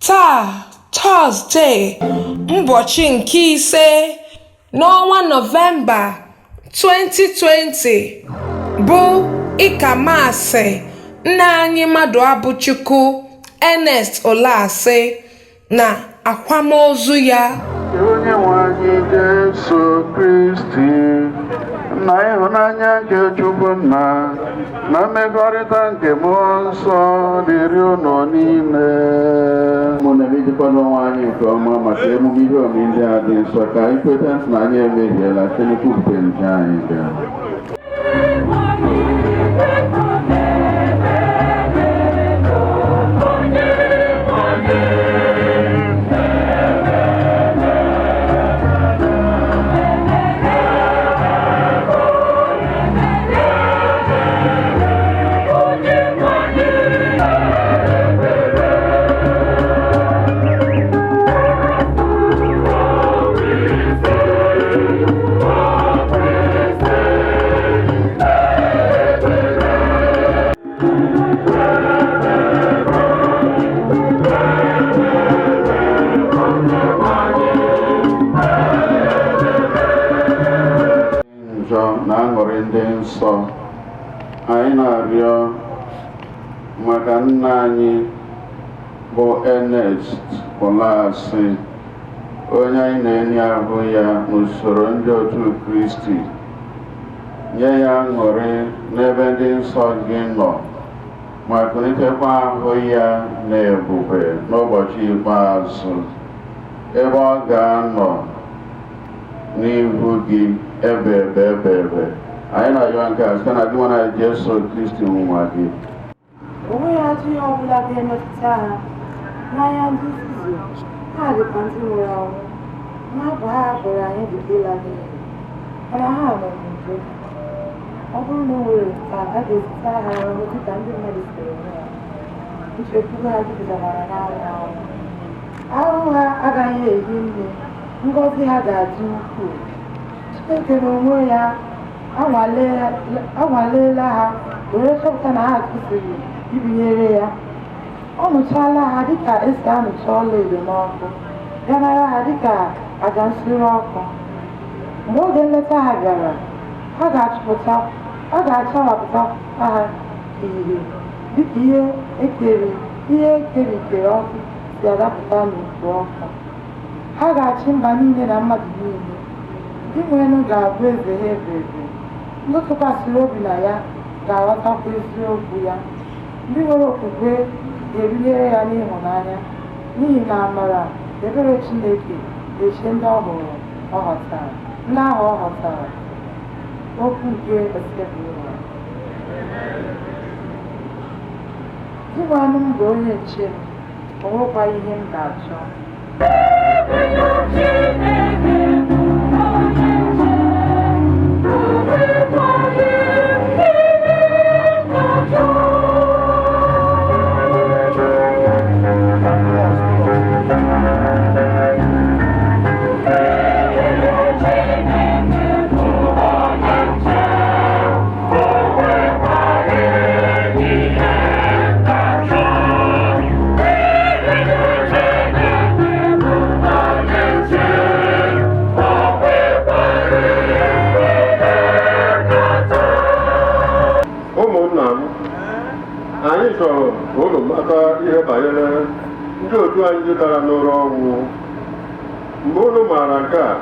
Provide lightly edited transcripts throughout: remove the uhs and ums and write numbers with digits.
Taa, Tọzdee, ụbọchị nke ise n'ọnwa Nọvemba 2020, bụ ịka Maasị nna anyị Maduabuchukwu Ernest Ulasi na akwamozu ya. Onye nwe anyị Jesu Kristi, na ịhụnanya nke Chukwu Nna, na mmekọrịta nke Mmụọ Nsọ dịrị unu niile. Mụ na ejikwa n'onwe anyị nke ọma maka emume ihe omimi ndị a dị nsọ, ka anyị kweta na anyị emehiela site n'ikwupụta njọ anyị bịara. Njọ na aṅụrị ndị nsọ, anyị na-arịọ maka nna anyị bụ Ernest Ulasi, onye anyị na-enye ahụ ya n'usoro ndị otu Kristi. Nye ya aṅụrị n'ebe ndị nsọ gị nọ, ma kulitekwa ahụ ya na ebube n'ụbọchị ikpeazụ, ebe ọ ga-anọ n'ihu gị ebe ebe ebe ebe. Anyị na-arịọ nke a site na gị nwa anyị Jesu Kristi nwa gị. O nweghị ajọ ihe ọbụla ga-emetụta ha. N'anya ndị nzuzu, ha dị ka ndị nwụrụ anwụ. Nhapụ ha hapụrụ anyị dị ka ịla n'iyi. Mana ha nọ n'udo. Ọ bụrụ na o nwere nke a, a ga-esite ha ahụhụ dịka ndị mmadụ siri eme ya. Nchekwube ha jupụtara n'anwụ anwụ. Ahụhụ ha agaghị ehi nne, ngọzi ha ga-adị ukwuu. Chineke n'onwe ya anwaleela ha were chọpụta na ha kwesịrị ibinyere ya. Ọ nụchaala ha dịka esi anụcha ọlaedo n'ọkụ, bịa nara ha dịka àjà nsure ọkụ. Mgbe oge nleta ha bịara, ha ga-achawapụta ha ka ìhè, dịka ihe ekerikere ọkụ si adapụta n'ukwu ọkụ. Ha ga-achị mba niile na mmadụ niile. Dinwenụ ga-abụ eze ha ebe ebe. Ndị tụkwasịrị obi na ya ga-aghọtakwa eziokwu ya. Ndị nwere okwukwe ga-ebinyere ya n'ịhụnanya, n'ihi na amara na ebere Chineke na-eche ndị ọ hụrụ ọ ghọtara, ndị ahụ ọ ghọtara. Okwu nke Osebụrụwa. Dinwenụ m bụ onye nche m, o nwekwaghị ihe m ga-achọ. Ụmụnna m, anyị chọrọ ka unu mata ihe banyere ndị otu anyị dara n'ụra ọnwụ. Mgbe unu maara nke a,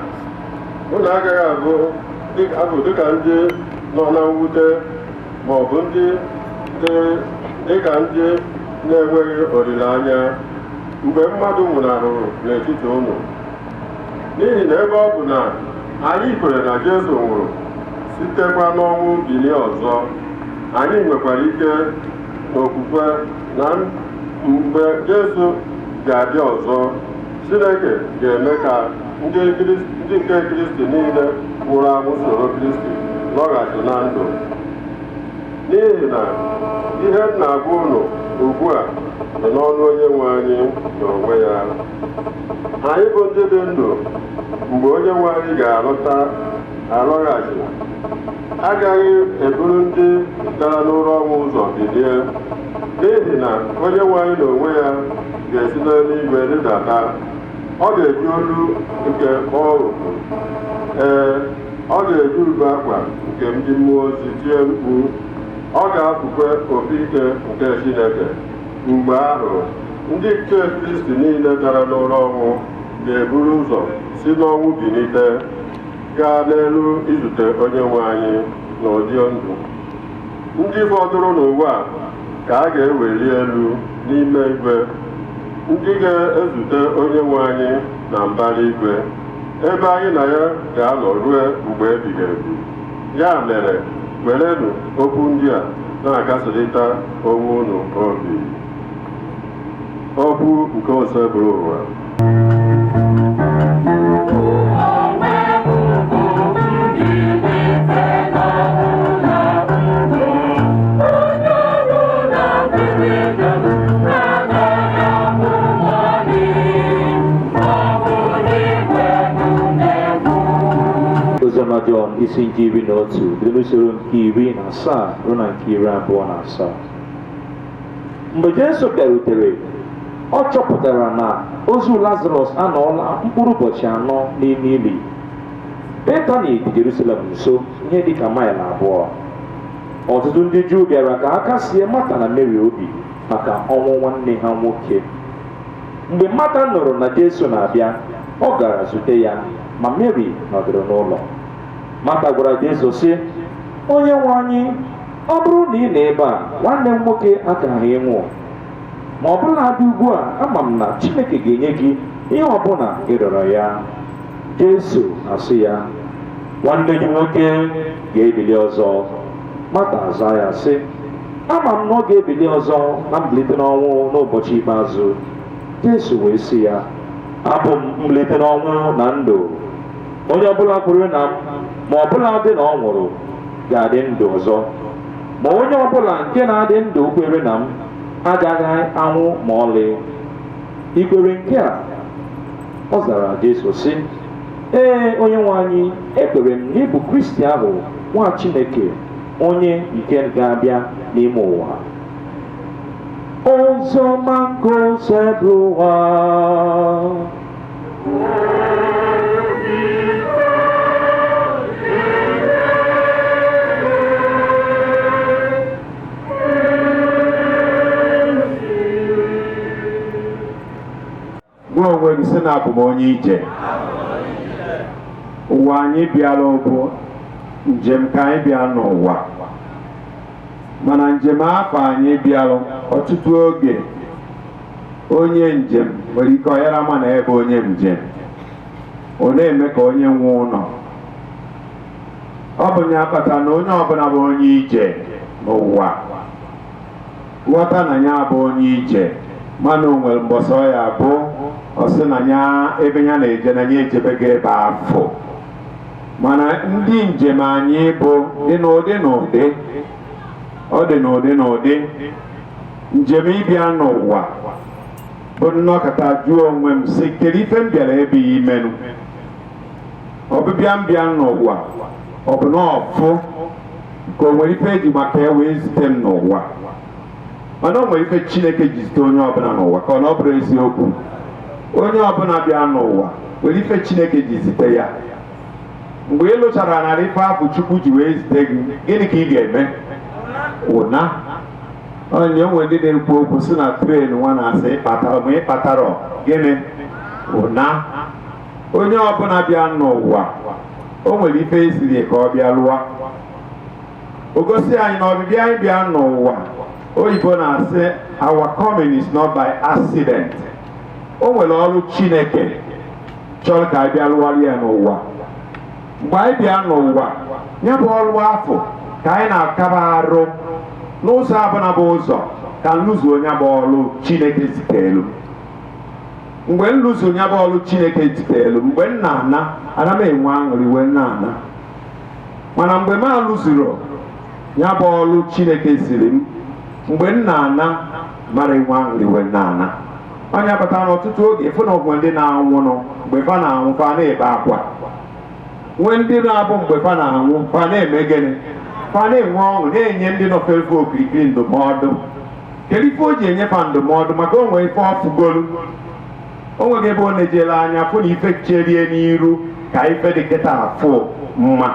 unu agaghị abụ dịka ndị nọ na mwute ma ọ bụ ndị dịka ndị na-enweghị olileanya mgbe mmadụ nwụnahụrụ n'etiti unu. N'ihi na ebe ọ bụ na anyị kwere na Jesu nwụrụ sitekwa n'ọnwụ bilie ọzọ, anyị nwekwara ike n'okwukwe na mgbe Jesu ga-abịa ọzọ, Chineke ga-eme ka ndị nke Kristi niile nwụrụ anwụ soro Kristi lọghachi na ndụ. N'ihi na ihe m na-agwa unu ugbu a dị n'ọnụ Onye nwe anyị n'onwe ya. Anyị bụ ndị dị ndụ mgbe Onye nwe anyị ga-alọta alọghachi agaghị eburu ndị dara n'ụra ọnwụ ụzọ bilie, n'ihi na Onye nwe anyị n'onwe ya ga-esi n'eluigwe rịdata. Ọ ga-eji olu nke kpọọ oku. Ee, ọ ga-eji ube akwa nke ndị mmụọ ozi tie mkpu. Ọ ga-afụkwa opi ike nke Chineke. Mgbe ahụ, ndị nke Kristi niile dara n'ụra ọnwụ ga-eburu ụzọ si n'ọnwụ bilite gaa n'elu izute Onyenwe anyị n'ụdị ndụ. Ndị fọdụrụ n'ụwa ka a ga-eweli elu n'ime igwe, ndị ga-ezute Onyenwe anyị na mbara igwe, ebe anyị na ya ga-anọ ruo mgbe ebighị ebi. Ya mere, werenụ okwu ndị a na-akasịrịta onwe unu obi. Okwu nke Osebụrụwa. Oziọma Jọn isi nke 11 bido n'usoro nke 17 ruo na nke 27. Mgbe Jesu bịarutere, ọ chọpụtara na ozu Lazarọs anọọla mkpụrụ ụbọchị 4 n'ime ili. Betani dị Jerusalem nso ihe dịka maịl 2. Ọtụtụ ndị Juu bịara ka ha kasie Mata na Meri obi maka ọnwụ nwanne ha nwoke. Mgbe Mata nụrụ na Jesu na-abịa, ọ gara zute ya, ma Meri nọdụrụ n'ụlọ. Mata gwara Jesu sị, Onyenwe anyị, ọ bụrụ na ị nọ ebe a, nwanne m nwoke agaghị ịnwụ. Ma ọ bụla dị ugbu a, ama m na Chineke ga-enye gị ihe ọbụla ị rịọrọ ya. Jesu asị ya, nwanne gị nwoke ga-ebili ọzọ. Mata aza ya sị, ama m na ọ ga-ebili ọzọ na mbilite n'ọnwụ n'ụbọchị ikpeazụ. Jesu wee sị ya, abụ m mbilite n'ọnwụ na ndụ. Onye ọbụla kwere na m, ma ọbụla dị na ọ nwụrụ, ga-adị ndụ ọzọ. Ma onye ọbụla nke na-adị ndụ kwere na m agaghị anwụ ma ọlị. I kwere nke a? Ọ zara Jesu sị, ee, Onyenwe anyị, ekwere m na ị bụ Kristi ahụ, nwa Chineke, onye nke ga-abịa n'ime ụwa. Oziọma nke Osebụrụwa. Gwa onwe gị sị na abụ m onye ije. Ụwa anyị bịara bụ njem ka anyị bịa n'ụwa, mana njem afọ anyị bịara ọtụtụ oge onye njem nwere ike ọ yara ma na ebe onye njem ọ na-eme ka onye nwe ụlọ. Ọ bụ ya kpatara na onye ọbụla bụ onye ije n'ụwa ghọta na ya bụ onye ije, mana o nwere mbọsọ ya bụ ọ sị na ya ebe ya na-eje na ya ejebego ebe afọ. Mana ndị njem anyị bụ dị n'ụdị n'ụdị, ọ dị n'ụdị n'ụdị. Njem ịbịa n'ụwa bụ nnọkọta jụọ onwe m sị, kedu ife m bịara ebe ya imenụ? Ọbịbịa m bịa n'ụwa ọ bụ na ọfụ ka o nwere ife eji maka ya wee zite m n'ụwa? Mana o nwere ife Chineke ji zite onye ọbụla n'ụwa, ka ọ na ọ bụrụ eziokwu. Onye ọbụla bịa n'ụwa nwere ife Chineke ji zite ya. Mgbe ị lụchara narị ife ahụ Chukwu ji wee zite gị, gịnị ka ị ga-eme? Ụna onye onwe ndị na-ekwu okwu sị na tren nwa na-asị ịkpatara ma ịkpatara gịnị? Ụna. Onye ọbụla bịa n'ụwa o nwere ife esiri ka ọ bịa lụọ. O gosi anyị na ọbịbịa anyị bịa n'ụwa, oyibo na-asị our coming is not by accident. O nwere ọrụ Chineke chọrọ ka anyị bịa lụgharị ya n'ụwa. Mgbe anyị bịa n'ụwa, ya bụ ọrụ afọ ka anyị na-akaba arụ n'ụzọ abụna bụ ụzọ ka nlụzuo ya bụ ọrụ Chineke zitelu. Mgbe nlụzuo ya bụ ọrụ Chineke zitelu, mgbe m na-ana, ana m enwe aṅụrị wee na-ana. Mana mgbe m alụzuru ya bụ ọrụ Chineke ziri m, mgbe m na-ana, mara enwe aṅụrị wee na-ana. Onye kpatara na ọtụtụ oge ịfụ na ọgwụ ndị na-anwụnụ, mgbe fa na-anwụ fa na-ebe akwa. Nwee ndị na-abụ mgbe fa na-anwụ fa na-eme gịnị? Fa na-enwe ọṅụ, na-enye ndị nọ fefe okirikiri ndụmọdụ. Kedu ife o ji enyefa ndụmọdụ? Maka o nwee ife ọfụgolu, o nweghị ebe ọ na-ejele anya fụ na ife cherie n'iru ka ife dị kịta afụ mma.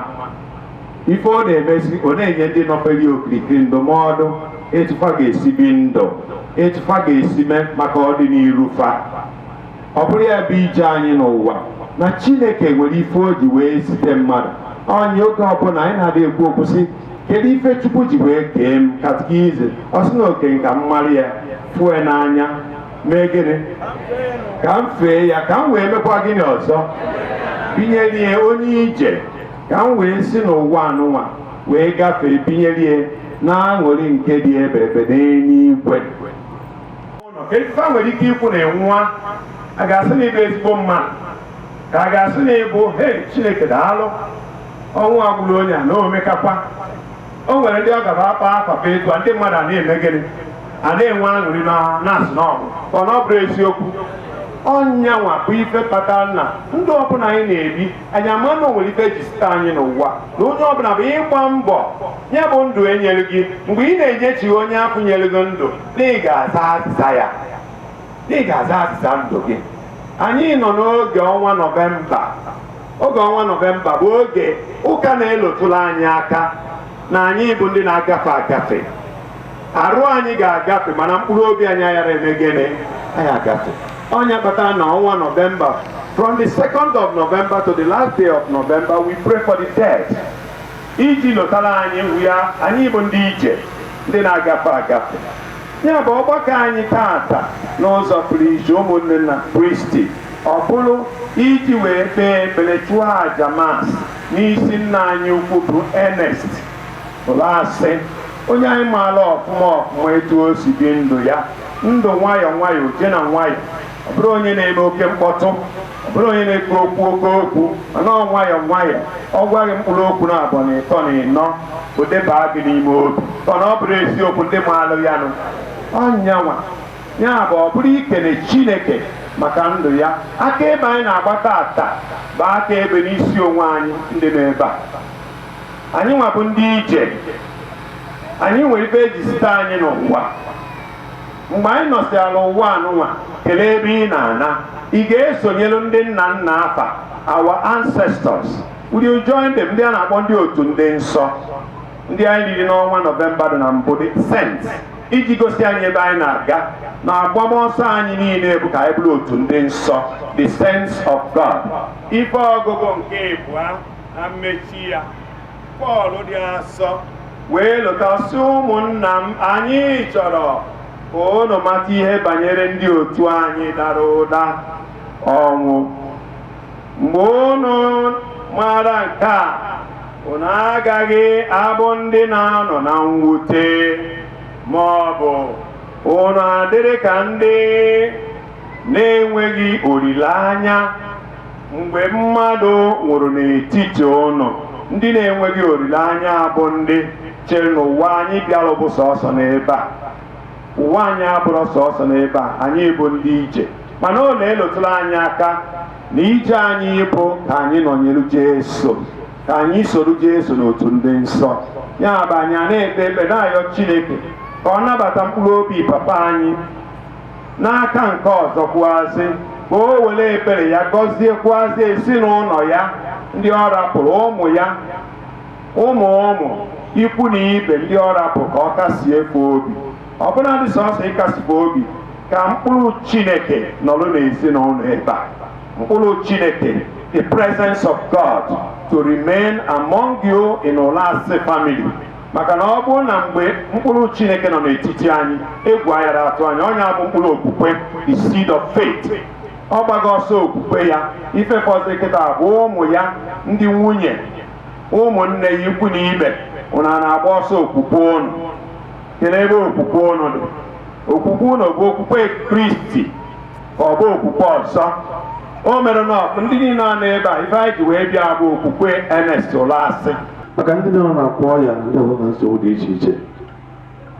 Ife ọ na-emezi, ọ na-enye ndị nọfere okirikiri ndụmọdụ etufa ga-esi bi ndụ, etufa ga-esi mee maka ọdịnihu fa. Ọ bụrụ ya bụ ije anyị n'ụwa, na Chineke nwere ife o ji wee zite mmadụ onye. Oge ọbụla anyị na-adị ekwu okwu sị, "Kedu ife Chukwu ji wee kee m?" Catechism, ọ sị na oke nka mmalụ ya fue n'anya, mee gịnị? Ka m fee ya, ka m wee mekwa gịnị ọzọ? Binyerie onye ije, ka m wee si n'ụwa anụnwa wee gafee, binyerie na-aṅụrị nke dị ebe ebe n'eluigwe. Kedu ife a nwere ike ikwu na nwa a ga-asị na ịbụ ezigbo mmadụ, ka a ga-asị na ịbụ hei Chineke daalụ, ọnwụ agbụrụ onye a na omekakwa? O nwere ndị ọ gaba akpa afafa etu a, ndị mmadụ a na-eme gịnị? A na-enwe aṅụrị na na-asị na ọgụ ọ na ọ bụrụ eziokwu. Ọnyanwa bụ ife kpatara na ndụ ọbụla anyị na-ebi, anyị ama na o nwere ife eji site anyị n'ụwa, na onye ọbụla bụ ịgba mbọ ya bụ ndụ enyere gị. Mgbe ị na-enyechighị onye afọ nyere gị ndụ, na ị ga-aza azịza ya, na ị ga-aza azịza ndụ gị. Anyị nọ n'oge ọnwa Nọvemba. Oge ọnwa Nọvemba bụ oge ụka na-elotụrụ anyị aka na anyị bụ ndị na-agafe agafe. Arụ anyị ga-agafe, mana mkpụrụ obi anyị aghara eme gịnị? Anyị agafe. Ọnya kpatara na ọnwa Nọvemba, from the 2nd of November to the last day of November, we pray for the dead, iji lụtara anyị hụ ya, anyị bụ ndị ije, ndị na-agafe agafe. Ya bụ ọgbakọ anyị tata n'ụzọ pụrụ iche, ụmụnne na Kristi, ọ bụrụ iji wee kpee ekpere, chụọ àjà Mass n'isi nna anyị ukwu bụ Ernest Ulasi, onye anyị maara ọfụma ọfụma etu o si bi ndụ ya, ndụ nwayọọ nwayọọ, je na nwayọọ. Ọ bụrụ onye na-eme oke mkpọtụ, ọ bụrụ onye na-ekwu okwu oke okwu, mana ọ nwayọọ nwayọọ, ọ gwaghị mkpụrụ okwu na abụọ na ịtọ na ịnọ, o debaa gị n'ime obi. Ọ na ọ bụrụ eziokwu, ndị maalụ ya nụ ọnyanwa ya bụ ọ bụrụ ikele Chineke maka ndụ ya. Akaebe anyị na-agba tata bụ akaebe n'isi onwe anyị, ndị nọ ebe a. Anyị nwa bụ ndị ije, anyị nwere ife eji site anyị n'ụwa. Mgbe anyị nọsịala ụwa anụnwa, kelee ebe ị na-ana. Ị ga-esonyere ndị nna nna afa, our ancestors? Will you join them, ndị a na-akpọ ndị otu ndị nsọ, ndị anyị riri n'ọnwa Nọvemba dị na mbụ, the saints, iji gosi anyị ebe anyị na-aga na agbamọsọ anyị niile bụ ka anyị bụrụ otu ndị nsọ, the saints of God? Ife ọgụgụ nke ịbụa na mmechi ya, Pọl dị asọ wee lụtasị, "Ụmụnna m, anyị chọrọ ka unu mata ihe banyere ndị otu anyị dara ụda ọnwụ. Mgbe unu maara nke a, unu agaghị abụ ndị na-anọ na mwute, ma ọ bụ unu adịrị ka ndị na-enweghị olileanya mgbe mmadụ nwụrụ n'etiti unu." Ndị na-enweghị olileanya bụ ndị chere n'ụwa anyị bịara bụ sọsọ n'ebe a. Ụwa anyị abụrụ sọsọ n'ebe a, anyị bụ ndị ije. Mana ọ na-elotụrụ anyị aka na ije anyị bụ ka anyị nọnyere Jesu, ka anyị soro Jesu n'otu ndị nsọ. Ya bụ, anyị a na-ekpe ekpe, na-ayọ Chineke ka ọ nabata mkpụrụ obi papa anyị. N'aka nke ọzọ kwuazị, ka o were ebere ya gọziekwuazị ezinụlọ ya, ndị ọ rapụrụ, ụmụ ya, ụmụ ụmụ, ikwu na ibe, ndị ọ rapụ, ka ọ kasie efe obi, ọbụla dị sọsọ ịkasife obi, ka mkpụrụ Chineke nọrọ n'ezinụlọ ebe a, mkpụrụ Chineke, the presence of God to remain among you in Ulasi family. Maka na ọ bụrụ na mgbe mkpụrụ Chineke nọ n'etiti anyị, egwu aghara atụ anyị. Onye bụ mkpụrụ okwukwe, the seed of faith, ọ gbago ọsọ okwukwe ya. Ife fọzọ kịta bụ ụmụ ya, ndị nwunye, ụmụnne ya, ikwu na ibe. Unu a na-agba ọsọ okwukwe unu? Kedu ebe okwukwe unu dị? Okwukwe unu bụ okwukwe Kristi ka ọ bụ okwukwe ọzọ? O mere na ndị niile a nọ ebe a, ife anyị ji wee bịa bụ okwukwe Ernest Ulasi. Maka ndị nọ na-akwa ọya na ndị ọzọ na nsogbu dị iche iche,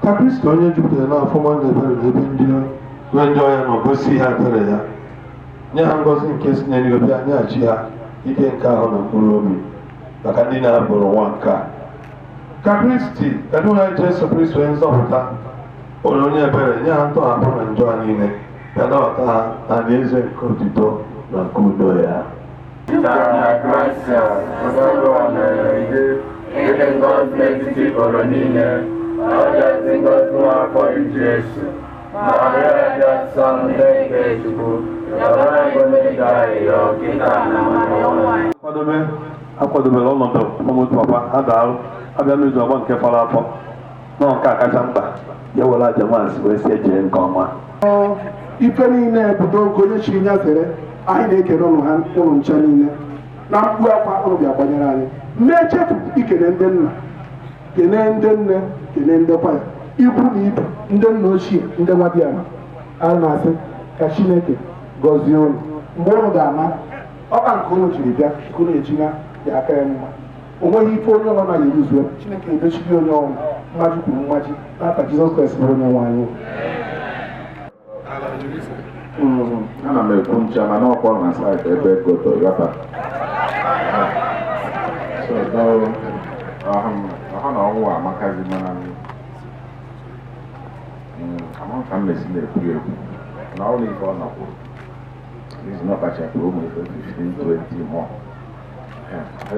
ka Kristi, onye jupụtara n'afọma na ebere n'ebe ndị nwe ndị ọya nọ, gosi ha ebere ya, nye ha ngọzi nke si n'eluigwe bịa, nyeghachi ha ike nke ahụ na mkpụrụ obi, maka ndị na-abụrụ nwa nke a. Ka Kristi, ka ndị nwe anyị Jesu Kristi onye nzọpụta. Onye ebere nye ha ntọhapụ na njọ ha niile, ka nabata ha na alaeze nke otuto na nke udo ya. Ịdị ngọzi n'etiti obodo niile, ọ dịazị ngọzi nwa afọ Jesu. Maria dị nsọ nne nke Chukwu, yọrọ anyị ndị arịrịọ kịta na mgbe ọnwụ anyị. Akwadobe akwadobere ọnọdụ ọmụmụ papa ha daalụ abịa n'izu ọgbọ nke fọrọ afọ nọ nke a kacha mkpa ya were aja maasị wee sie jee nke ọma. Ife niile ebudo nke onye chiri ya zere, anyị na-ekele ụnụ ha ụnụ ncha niile na mkpu akwa ụnụ bịa gbanyere anyị. Na-echefu ikele ndị nna, kelee ndị nne, kelee ndị kwaya, ikwu na ibe, ndị nna ochie, ndị nwa diama. A na-asị ka Chineke gọzie ụnụ mgbe ụnụ ga-ama ọkpa nke ụnụ jiri bịa nke ụnụ ejina ya aka ya mma. O nweghị ife onye ọbụla na-eruzuo. Chineke edochiri onye ọnwụ mmaji kwuru mmaji n'afa Jizọs Kraịst bụ onye nwe anyị. Ana m ekwu ncha mana ọkwọ na saịtị ebe goto gata so ọha na ọnwụ amakazi, mana ama ka m mesi na-ekwu ya ekwu na ọrụ ife ọ nọkwuru izu na ọkpachapụrụ ụmụ ife 15 20 mọ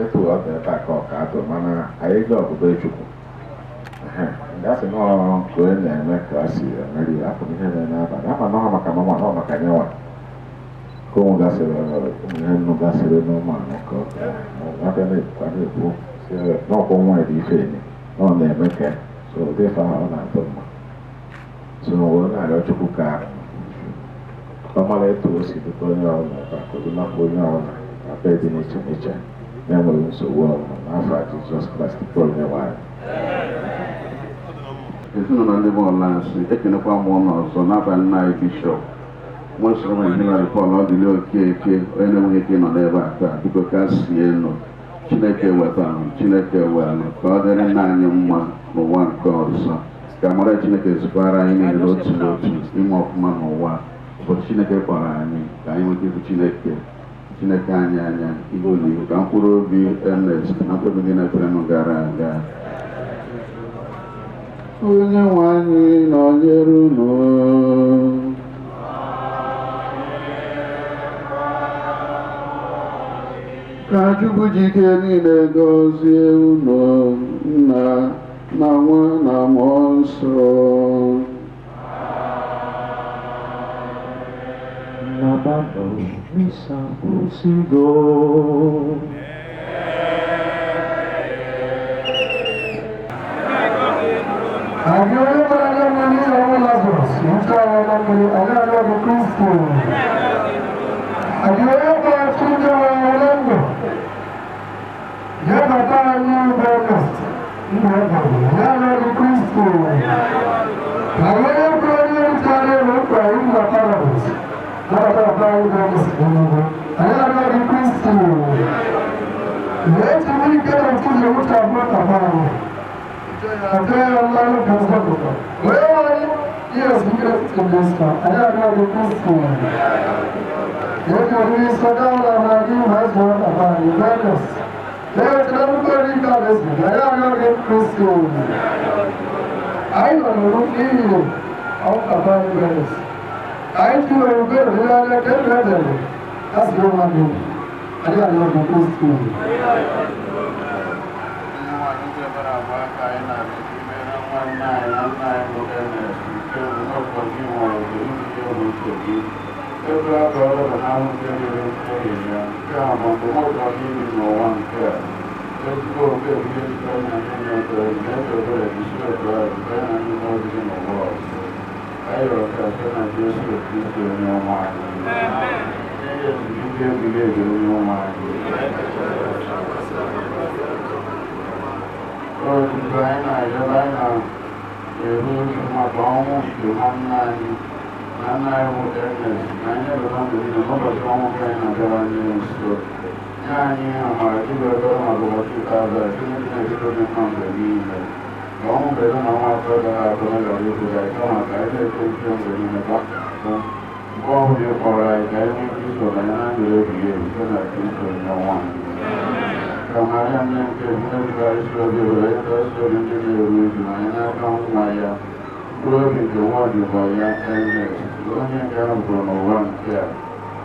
etu ọ dị ebe a ka ọ ka atụ, mana anyị ga ọbụbe Chukwu ndị asị nọọ ka onye na-eme ka a si emeri afọ ihe na n'abalị ama nọọ maka mama nọọ maka nyanwa ka ụmụ gasịrị ụmụ ihe nnu gasịrị n'ụmụ anọ ka ọ abịa na-ekwukwa na-ekwu n'ọkwọ nwaanyị dị ife enyi na ọ na-eme ka so ụdị ife ahụ ọ na-atọ mma. So wee na-arịọ Chukwu ka ọ mara etu o si dịka onye ọbụla ebe a ka o nakwa onye ọbụla na be dị n'iche n'iche na-enweghị nsogbu ọbụla n'afọ a Jizọs Kraịst bụ onye nwaanyị. Ezinụlọ ndị bụ Ọlasị, ekenekwa m ụlọ ọzọ n'abalị. Nna anyị Bishọp nwesoro m Hilary Paul Ọdịle Okeke, onye na-enweghị ike ịnọ n'ebe a taa, biko ka sie nụ. Chineke wetalụ, Chineke welụ, ka ọ dịrị nna anyị mma n'ụwa nke ọzọ. Ka amara Chineke zukwara anyị niile n'otu n'otu ime ọfụma n'ụwa. Ụbọchị Chineke kpọrọ anyị ka anyị nweta ibu Chineke Chineke anyị anya ihu na ihu, ka mkpụrụ obi Ernest na mkpụrụ obi ndị na-efere m gara aga. Onye nwe anyị nọnyere unu. Ka Chukwu ji ike niile gọzie unu, Nna na Nwa na Mmụọ Nsọ. Nabanụ, misa kwụsịgo. Anyị onye mara anya mmiri ọnwụ Lazarus, nke ọnwụ mmiri, anyị arịọ gị Kristo. Anyị onye gbara chi ndị nwụrụ na ndụ, ya bata anyị bụ Ernest, ndụ ebere, anyị arịọ gị Kristo. Anyị onye kwere onye ntụgharị na nkwa ịmụ Paradaịs, nabata bata anyị bụ Ernest n'eluigwe, anyị arịọ gị Kristo. Lee mmiri nke na nke ji abụọ taba anyị. Yes, anyị nọ n'ụrụ n'ihi ọkaba Ernest. Anyị tụrụ ube olileanya ka e edere asị nwa gị. Anyị arịọ gị Kristo. Nwanne anyị na nna anyị bụ Ernest nke bụ n'ụbọchị nwụrụ bụ ihe bụ uche gị. Ebe a ka ọ bụ na ahụ nke dịrị mmehie ya, nke a bụ ndụmọdụ imi n'ụwa nke a. Ezigbo oke bụ ihe jikọrọ na ndị na-ekpere na-efe ebere gị si otu ahụ nke na ndị n'obi n'ụwa ọzọ. Anyị rịọrọ ka site na Jesu Kristo onye nwe anyị. Ihe ezumike ebighị ebi onye nwe anyị. Ozugbo anyị na-arịọba, anyị na-eru uju maka ọnwụ nke nwanne anyị na nna anyị bụ Ernest, na anyị eleta ndụ niile n'ụbọchị ọnwụ nke anyị na-abịawanye nso. Nye anyị amara gị bụ ebere maka ụbọchị ikpeazụ a, Chineke na-ebido dị mma mgbe niile. Ka ọnwụ mberede na ọnwa atọ gaghị abụ na gara ikwu gị, kama ka anyị na-eche nche mgbe niile ka mgbe ọ bụla ị kpọrọ anyị ka anyị nwee ike iso banye na ndụ ebighị ebi site na Kristo onye nwe anyị. Ka Maria nne nke nne karịsị obi were ịkasị obi ndị na-eru uju anyị n'aka nwa ya. Mkpụrụ obi nke nwa odibo ya Ernest, onye nke ahụ n'ụwa nke a,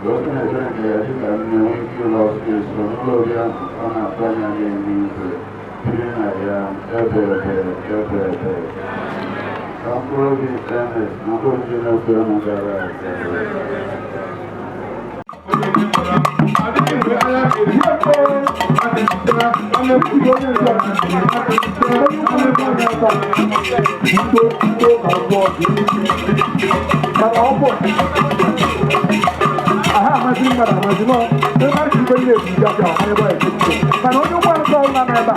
ka o si n'ebere nke ya dịka nne nwee ike ịlụ ọsịsọ n'ụlọ oriri ahụ ọ na-atụ anya n'eluigwe, biri na ya ebe ebe ebe ebe. Ka mkpụrụ obi Ernest na mkpụrụ obi ndị na-ekwe ọnụ gara aga. Mana onye ụgbọ ala ọbụla nọ ebe a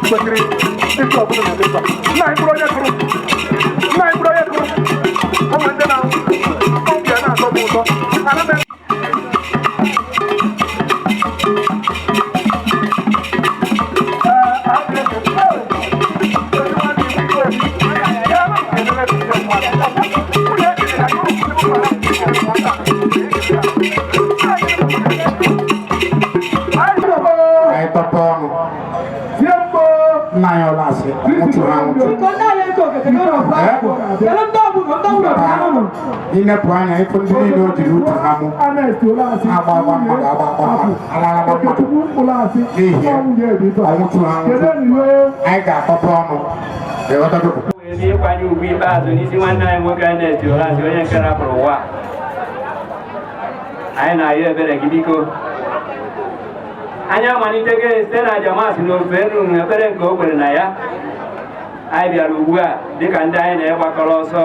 kwesịrị ịtụ ọbụla na ebe a. Nna anyị bụrụ onye gụrụ. Nna anyị bụrụ onye gụrụ. Ụmụ ndị na obi a na-atọ m ụtọ. Ana m Anyị tọpụ ọnụ nna anyị Ọlasị nwụchụrụ anwụchụ. Inepụ anya ịfụ ndị niile o jiri utu ha mụ agba agba mmadụ agba agba mmadụ alala agba mmadụ n'ihi ya ọnwụchụrụ anwụchụ. Anyị ga-atọpụ ọnụ, ịghọtago? Ebe ịkwanye ugwu ikpeazụ n'isi nwanne anyị nwoke Ernest Ọlasị, onye nke rapụrụ ụwa a. Anyị na-ayọ ebere gị, biko. Anyị amalitego site na aja Mass na ofe elu na ekpere nke o kwere na ya. Anyị bịara ugbu a dịka ndị anyị na-egbakọrọ ọsọ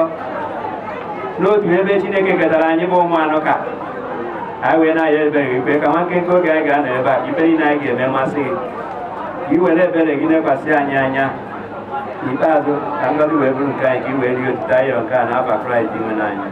n'otu ebe Chineke ketara anyị bụ ụmụ anụ ka anyị wee na-ayọ ebere gị kwe ka nwa nkenke oge anyị ga-anọ ebe a, ife niile anyị ga-eme masị gị, ka i were ebere gị nekwasị anyị anya n'ikpeazụ, ka ngọzi wee bụrụ nke anyị, ka i wee rie otuto ayọ nke a n'afa Kraịst Dinwe anyị.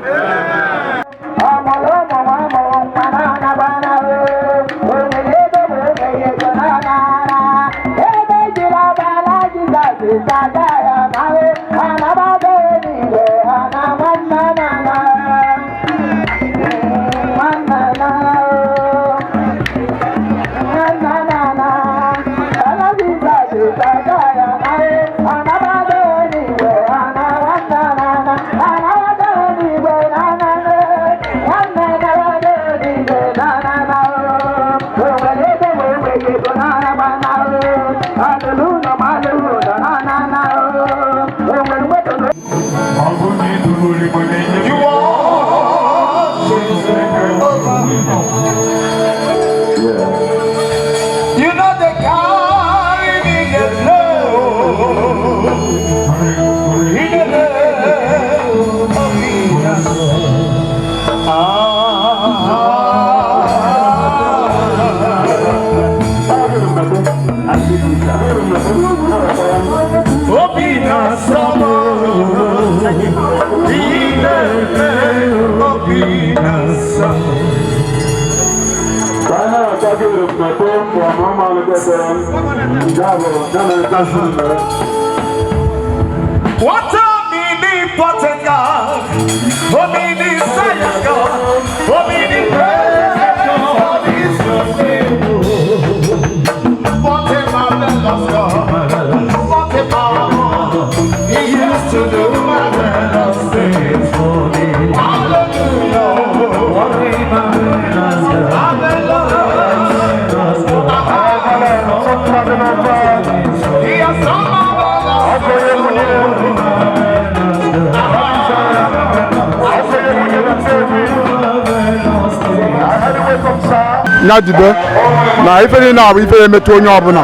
You know they carry me alone. In the name of Jesus. Obi na sọmọ, ilé obi na sọmọ. What a omnipotent God, omniscient God, omnipresent God is your name. What a marvelous God, what a power. He used to do marvelous things for me. Hallelujah. What a marvelous God. Marvelous. He has done marvelous things. Ya jide na ife niile a bụ ife na-emetụ onye ọbụla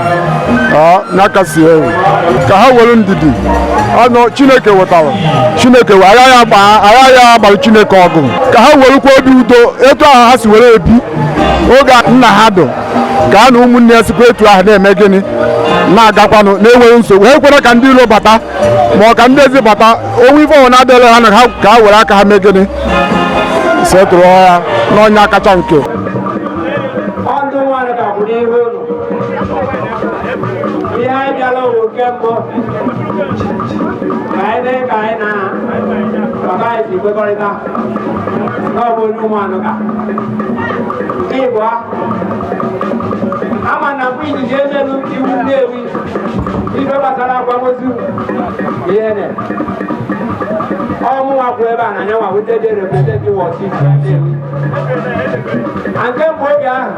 ọ ya kasị ewu ka ha were ndidi ọnụ Chineke wetara. Chineke wee agaghị agba, agaghị agbalị Chineke ọgụ, ka ha werukwa obi udo etu ahụ ha si were ebi oge nna ha dụ, ka ha na ụmụnne ya sikwa etu ahụ na-eme gịnị, na-agakwanụ na-enweghị nsogbu. Ha ekwere ka ndị ilo bata ma ọ ka ndị ezi bata onwe ife ọwụ na-adịghị ha na ha, ka ha were aka ha mee gịnị, setụrụ ya n'ọnya kacha nke. Ọndụ nwaanyị ka kwụ n'ihu ụlọ. Ihe anyị bịara bụ nke mbụ ka anyị mee ka anyị na papa anyị si kwekọrịta na ọ bụ onye ụmụanụ ka nke ịbụa ama na mgbe izizi emelu iwu Nnewi ife gbasara akwamozu ihe na Nwa kwụ ebe a na anyanwụ bụ ndị dị represent Ward 6 na Nnewi. Na nke mbụ oge ahụ,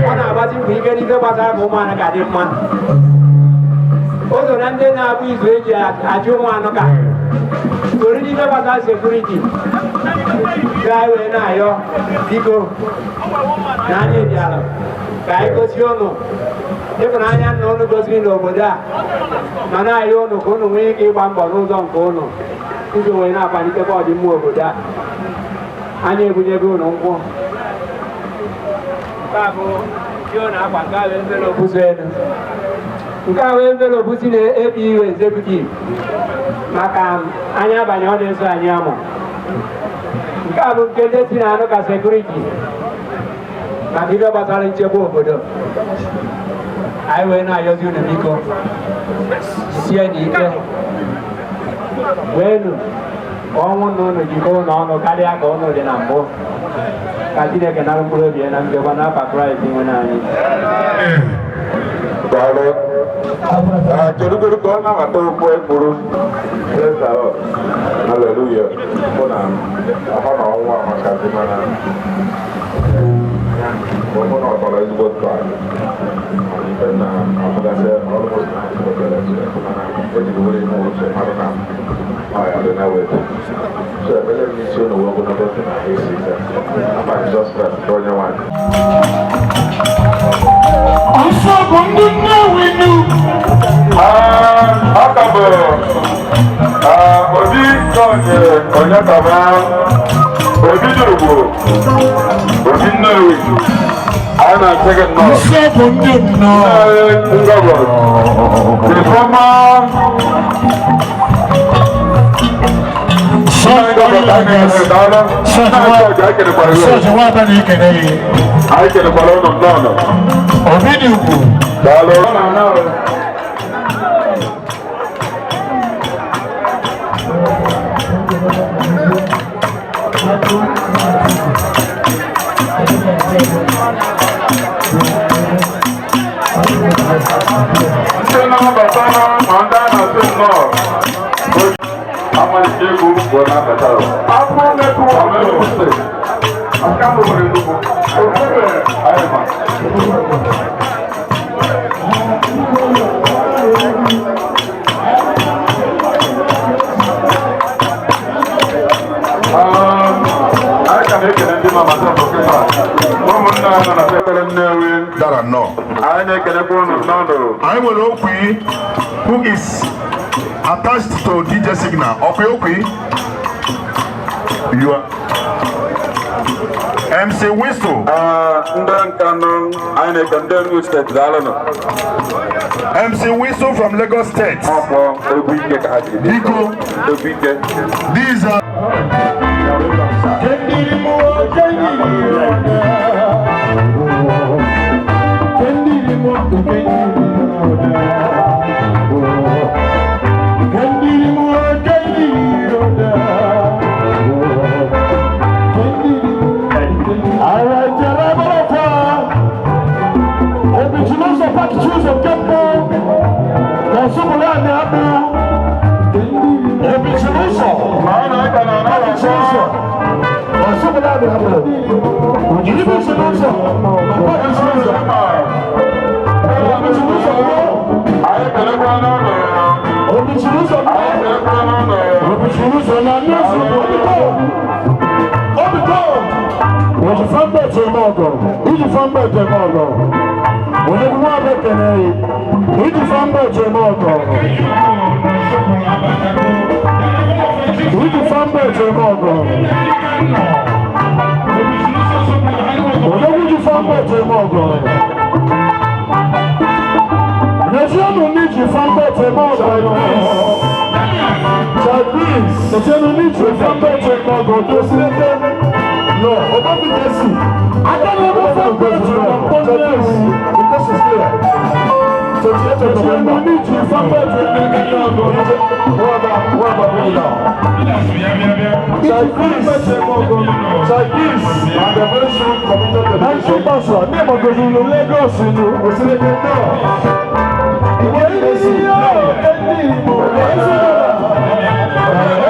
ọ na-agbasi mbọ ike n'ife gbasara ka ụmụanụ ka dị mma. O so na ndị na-abụ izu eji achị ụmụanụ ka soro n'ife gbasara security. Ka anyị wee na-ayọ, biko, na anyị bịara ka anyị gosi ụnụ ịhụnanya nna ụnụ gosiri n'obodo a, ma na-ayọ ụnụ ka ụnụ nwee ike ịgba mbọ n'ụzọ nke ụnụ iji wee na-akwalitekwa ọdịmma obodo a. Anyị ebunyego ụnụ nkwụ. Nke a bụ ji ụnụ akwa. Nke a bụ envelope so elu. Nke a bụ envelope si na APU executive maka anyị abanye ọ na-eso anyị amụ. Nke a bụ nke ndị si na anụ ka security maka ife gbasara nchekwa obodo anyị. Wee na-ayọzi unu, biko, jisie n'ike weenu ka ọnwụ na unu jikọọ unu ọnụ karịa ka unu dị na mbụ, ka Chineke nara mkpụrụ obi ya na nchekwa n'afa Kraịst nwe anyị. Daalụ. Cherugodu ka ọ nabata okwu ekwuru. Praise the Lord. Hallelujah. Mụ na ahụ na ọnwụ amakazi, mana mụ na ọtọrọ ezigbo ntọala. Mana ife na ahụgasị almost na mana ejiri were ime uche mmadụ na ọ ya dị na wetu. So ekpere m n'isi unu wee ogologo ndụ na isi ike. Afa Jizọs Kraịst bụ onye nwe anyị. Nsọ bụ ndị Nnewi nu. Ọ ka bụ Obi George Onyekaba, Obi Durugbo, Obi Nnewi. Anyị na-asị gị nnọọ. Nsọ bụ ndị nnọọ. Ngọgọ, the former Sọọsị nwa abịa ikene gị. Anyị kelekwara ụnụ nnọọ. Obi dị ugwu. Daalụ. Ndị na-abata ma ndị a na-asị nnọọ amalite egwu bụ na-abata. Afọ na-ekwu ọmụmụ steeti aka m nwere nnukwu okpere anyị ma. Anyị ka na-ekele ndị mama kịta, ụmụnne anyị nọ na ekpere Nnewi. Dara nnọọ. Anyị na-ekelekwa unu nnọọ. Anyị nwere Okwi who is attached to DJ Signal. Okwi, Okwi, you are MC Whistle. Ndị Nkanụ, anyị na-eke ndị Enugu Steeti, daalụnụ. MC Whistle from Lagos State. Ọkpọ egwu ike ka ha jiri bịa. Biko. Egwu ike. These are Kendiri mo, kendiri oda. Kendiri mo, kendiri oda. Kendiri mo, kendiri oda. Kendiri mo. Ara jere bọlọta. Obichinuso pakichuzo kempo. Nasubula ni abu. Obichinuso. Pakichuzo. Nasubula ni abu. Obichinuso. Pakichuzo. Obichinuso. Anyị kelekwa n'ụlọ. Obichinuso. Anyị kelekwa n'ụlọ. Obichinuso na nnesu obiko. Obiko. Oji famba eme ọgọ. Iji famba eme ọgọ. Onye nwa abụ ekene yi. Iji famba eme ọgọ. Iji famba eme ọgọ. Onye ji famba eme ọgọ. N'eziokwu ndị ji famba eme ọgọ. Chinese. N'eziokwu ndị ji famba eme ọgọ. Tosilete. No, Obafi Jesse. Adé ebe famba eme ọgọ. Because it's clear. 28 of November. Ndị ji famba eme ọgọ. Waba, bring it down. Chinese. Chinese. And the very soon committed to the Nineteen Pastor, ní ìmọ̀gbọ̀dù ló Lagos nù, Òsínlẹ̀kẹ̀ náà. Ìwé ìdí yóò ẹni ìmọ̀ ẹ̀sùn mọ̀dà.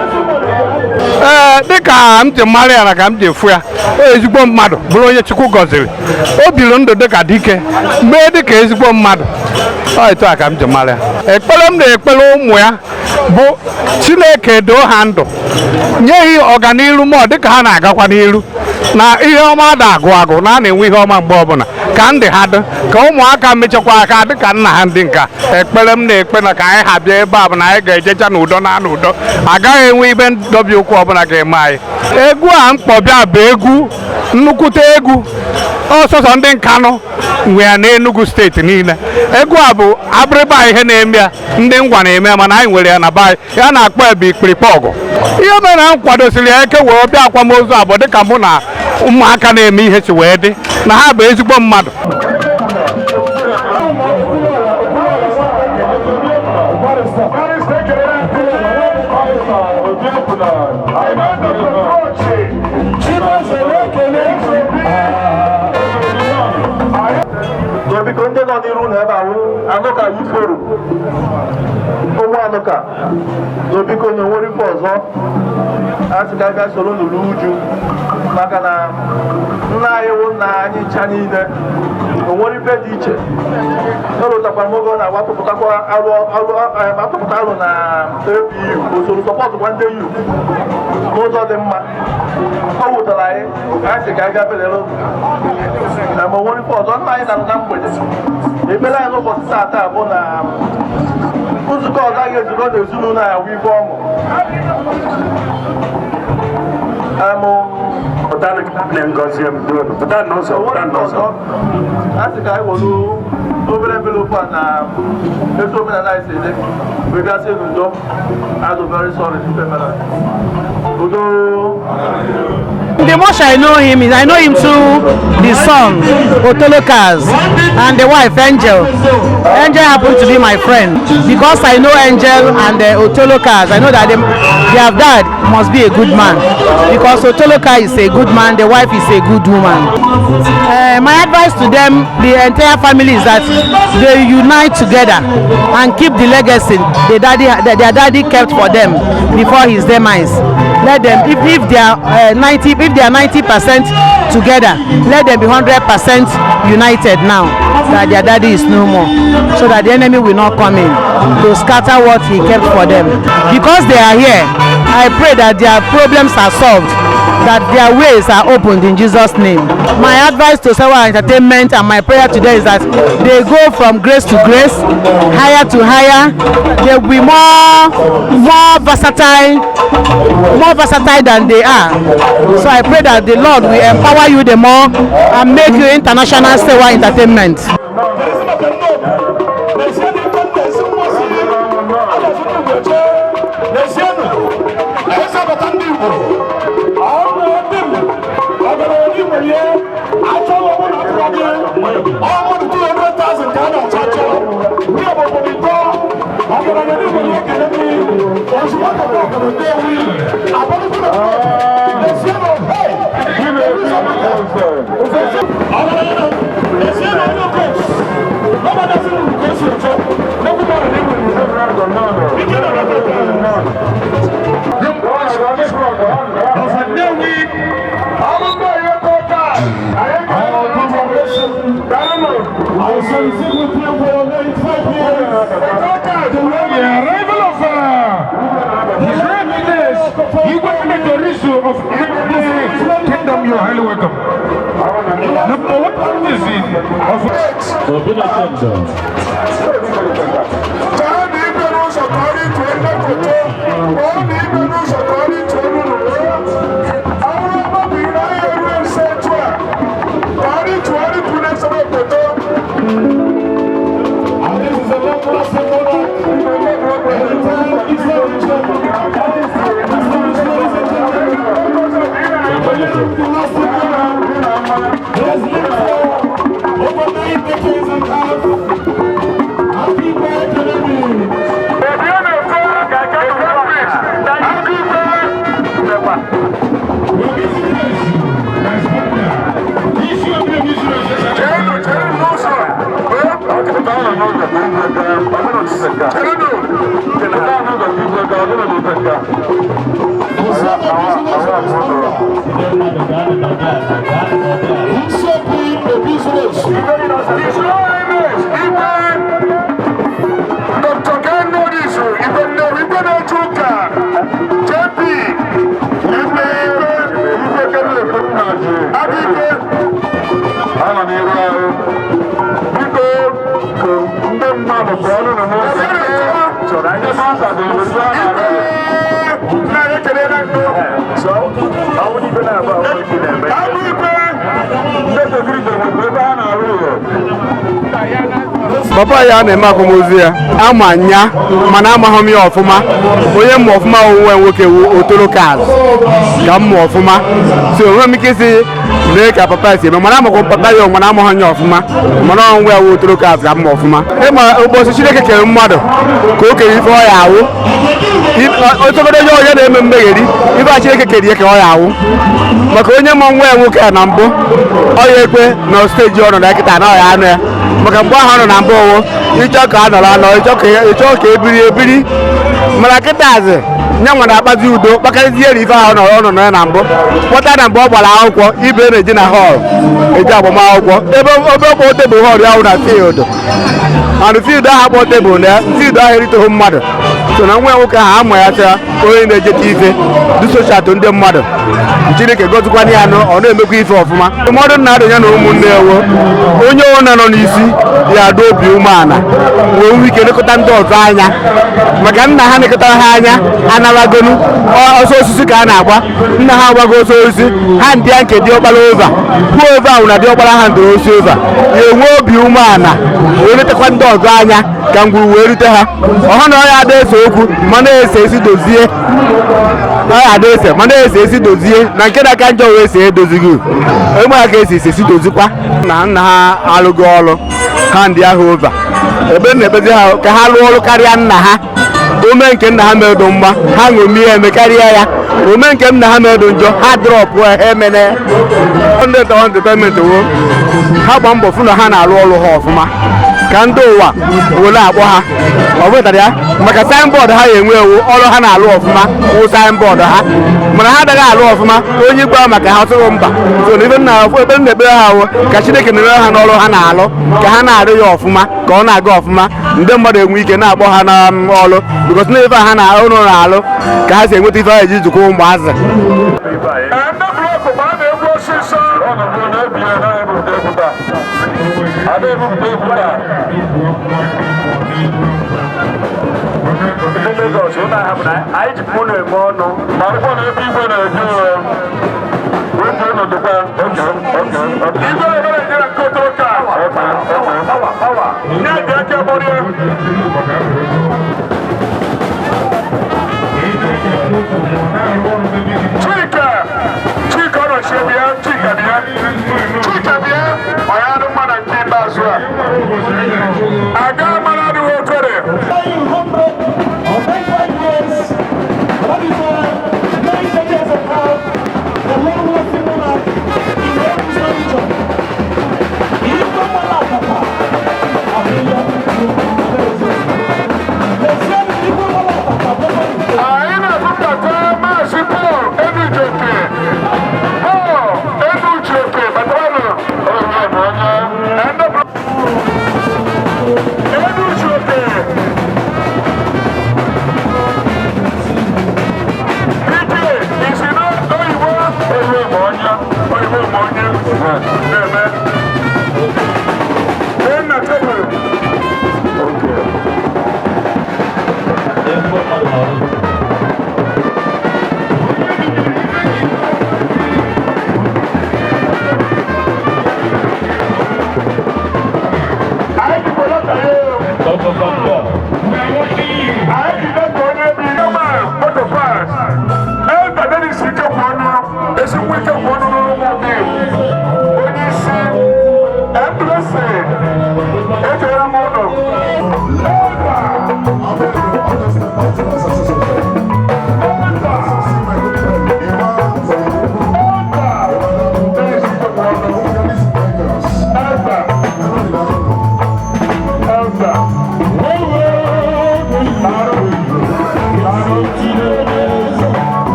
Ẹ̀sùn mọ̀dà. Ka m ji mara ya na ka m ji fụ ya, o ezigbo mmadụ, bụrụ onye Chukwu gọziri. O biri ndụ dịka dike, mee dịka ezigbo mmadụ. Ọ etu a ka m ji mara ya. Ekpere m na-ekpere ụmụ ya bụ Chineke doo ha ndụ, nye ha ọganiru mọ dịka ha na-agakwa n'iru na ihe ọma da agụ agụ na a na-enwe ihe ọma mgbe ọbụla, ka ndị ha dị ka ụmụaka mechakwa aka dịka nna ha. Ndị nka ekpere m na-ekpe na ka anyị ha bịa ebe a bụ na anyị ga-ejecha n'udo na n'udo, agaghị enwe ibe ndọbi ụkwụ ọbụla ga-eme anyị. Egwu a mkpọbịa bụ egwu nnukwute egwu ọsọsọ ndị Nkanụ nwe ya n'Enugu Steeti niile. Egwu a bụ abịrịba ihe na-eme ya, ndị ngwa na-eme ya, mana anyị nwere ya na be anyị. Ya na-akpọ ya bụ ikpirikpe ọgụ. Ihe mere na m kwadosiri ya eke wee bịa akwamozu abụọ, dịka mụ na ụmụaka na-eme ihe si wee dị na ha bụ ezigbo mmadụ. Biko, ndị nọ n'iru na ebe ahụ Anụka Youth Forum, ụmụ Anụka na biko, na onwere ife ọzọ a sị ka a bịa soro n'ụlọ uju, maka na nna anyị wụ nna anyị ncha niile. Onwere ife dị iche elụtakwa m oge ọ na-agba atụpụtakwa arụ arụ, atụpụta arụ na APU, usoro sọpọtụkwa ndị youth n'ụzọ dị mma. Ọ wutara anyị, anyị sị ka anyị bịa belere na ma onwere ife ọzọ. Nna anyị nara na mgbede. Ekpere anyị n'ụbọchị taata bụ na nzukọ ọzọ anyị ga-ezukọ n'ezinụlọ anyị awụ ife ọṅụ. A sị ka anyị were obere envelope a na etu omenala anyị si dị wee bịa sị n'udo. I'm very sorry ife mere. Udo. The much I know him is I know him through the son, Otolo Cars, and the wife, Angel. Angel happened to be my friend. Because I know Angel and Otolo Cars, I know that their dad must be a good man. Because Otolo Car is a good man, the wife is a good woman. My advice to them, the entire family, is that they unite together and keep the legacy their daddy kept for them before his demise. Let them, if they are 90, if they are 90% together, let them be 100% united now that their daddy is no more, so that the enemy will not come in to scatter what he kept for them. Because they are here, I pray that their problems are solved, that their ways are opened in Jesus' name. My advice to Sewa Entertainment and my prayer today is that they go from grace to grace, higher to higher. They will be more versatile than they are. So I pray that the Lord will empower you the more and make you international Sewa Entertainment. The arrival of His Greatness, Igwe Torisu of Ekpe Kingdom, you are highly welcome. Number one is of Ka na ibe n'ụzọ ka ọ rịtuo ndị foto, ọ na ibe n'ụzọ ka ọ rịtuo n'ụlọ. Ọ bụrụ mmadụ ire ahịa eruo nso etu a, ka ọ rịtuo, ọ rịpụ na-esebe foto. And this is a long lasting monarch. Anytime Islam is that is distinguished ladies and gentlemen. The lasting monarch has lived for over 9 decades and a half. Happy birthday. Chere, chere n'ụzọ. Chere n'ụzọ. Dr. Gennadisu, Igwe Nnewi, Igwe na-eche ụka, JP, Igwe Igwe, Igwe Kenneth Nnaji, Adike, Ana m iru ọrụ. Biko, ka ndị mmadụ pụọ nụ n'ụzọ. Chọrọ ndị mmadụ ga-emezu a na-arụ. Nna ya ekele na ndụ. Abụ ikpe. Ndị sekuriti nwekwa ebe ha na-arụ ụlọ. Papa ya na-eme akwamozu ya ama nya, mana amaghị m ya ọfụma. Onye mma ọfụma onwe nwoke wu Otolo Kaz ka m mụ ọfụma, so enweghị m ike isi lee ka papa ya si eme, mana amakwa m papa ya, mana amaghị ya ọfụma, mana onwe ya wu Otolo Kaz ka m mụ ọfụma. Ịma ụbọchị Chineke kere mmadụ ka o kere ife ọ ya awụ otogodo onye ọya na-eme mmegheri ife a Chineke kere ya ka ọ ya awụ, maka onye ma nwa ya nwoke a na mbụ ọ ya ekwe na steji ọ nọ na kịta na ọ ya anụ ya, maka mgbe ahụ ọ nọ na mbụ owo ịchọ ka a nọrọ anọ, ịchọ ka ebiri ebiri, mana kịtazi nya nwa na-akpazi udo kpakarịzie ya ife ahụ ọ nọ na ya na mbụ kpọta na mgbe ọ gbara akwụkwọ ibe na-eji na họl eji agbamakwụkwọ ebe ebe ọkpọ tebụl họl ya wụ na field, and field ahụ akpọ tebụl na field ahụ eriteghị mmadụ. So na nwa ya nwoke ahụ ama ya sịa onye na-ejeta ife dị soshal ndị mmadụ, Chineke gọzikwana ya nụ, ọ na-emekwa ife ọfụma. Ndụmọdụ nna adụ ya na ụmụnne ewo onye ọna nọ n'isi ya adụ obi umeala wee nwee ike lekọta ndị ọzọ anya, maka nna ha nekọtara ha anya anaragonu ọsọ osisi ka a na-agba nna ha agbago ọsọ osisi ha ndị ya nke diọkpara ova kwuo ova ahụ na diọkpara ha ndụrụ osi ova ya enwe obi umeala wee letakwa ndị ọzọ anya ka ngwuru wee rute ha. Ọha na ọya ada ese okwu ma na-ese esi dozie, ọya ada ese ma na-ese esi dozie, na nke na-aka njọ wee see edozighị enwe aka esi esi esi dozikwa. Na nna ha alụghị ọrụ ha ndị ahụ ova ebe na-ekpezi ha ka ha lụọ ọrụ karịa nna ha. Ome nke nna ha medo mgba ha ṅomie eme karịa ya, ome nke nna ha medo njọ ha drọpụ ha emene. Ndị entertainment wo ha gba mbọ fụ na ha na-alụ ọrụ ha ọfụma ka ndị ụwa were akpọ ha ọ bụtara ya, maka signboard ha enwe ewu ọrụ ha na-alụ ọfụma wụ signboard ha, mana ha adaghị alụ ọfụma onye gwa maka ha tụrụ mba. So na ebe nna ebe nna ekpere ha wụ ka Chineke nere ha n'ọrụ ha na-alụ ka ha na-arụ ya ọfụma ka ọ na-aga ọfụma, ndị mmadụ enwe ike na-akpọ ha n'ọrụ because na ebe ha na-alụ na-alụ ka ha si enweta ife ha eji jikwa ụmụazị. Ndị Lagos ụlọ ahịa bụ na anyị ji mụ na-eme ọnụ Ma ọkwa na ebe igwe na-eju oge unu dịkwa oge oge oge. Igwe ebere nyere nke Otolo Kaz. Nye dị aka gbọrọ ya. Chika, Chika ọnọchie bịa, Chika bịa, Chika bịa, ọ ya adị mma na nke ikpeazụ a. Aga mara adịghị otere.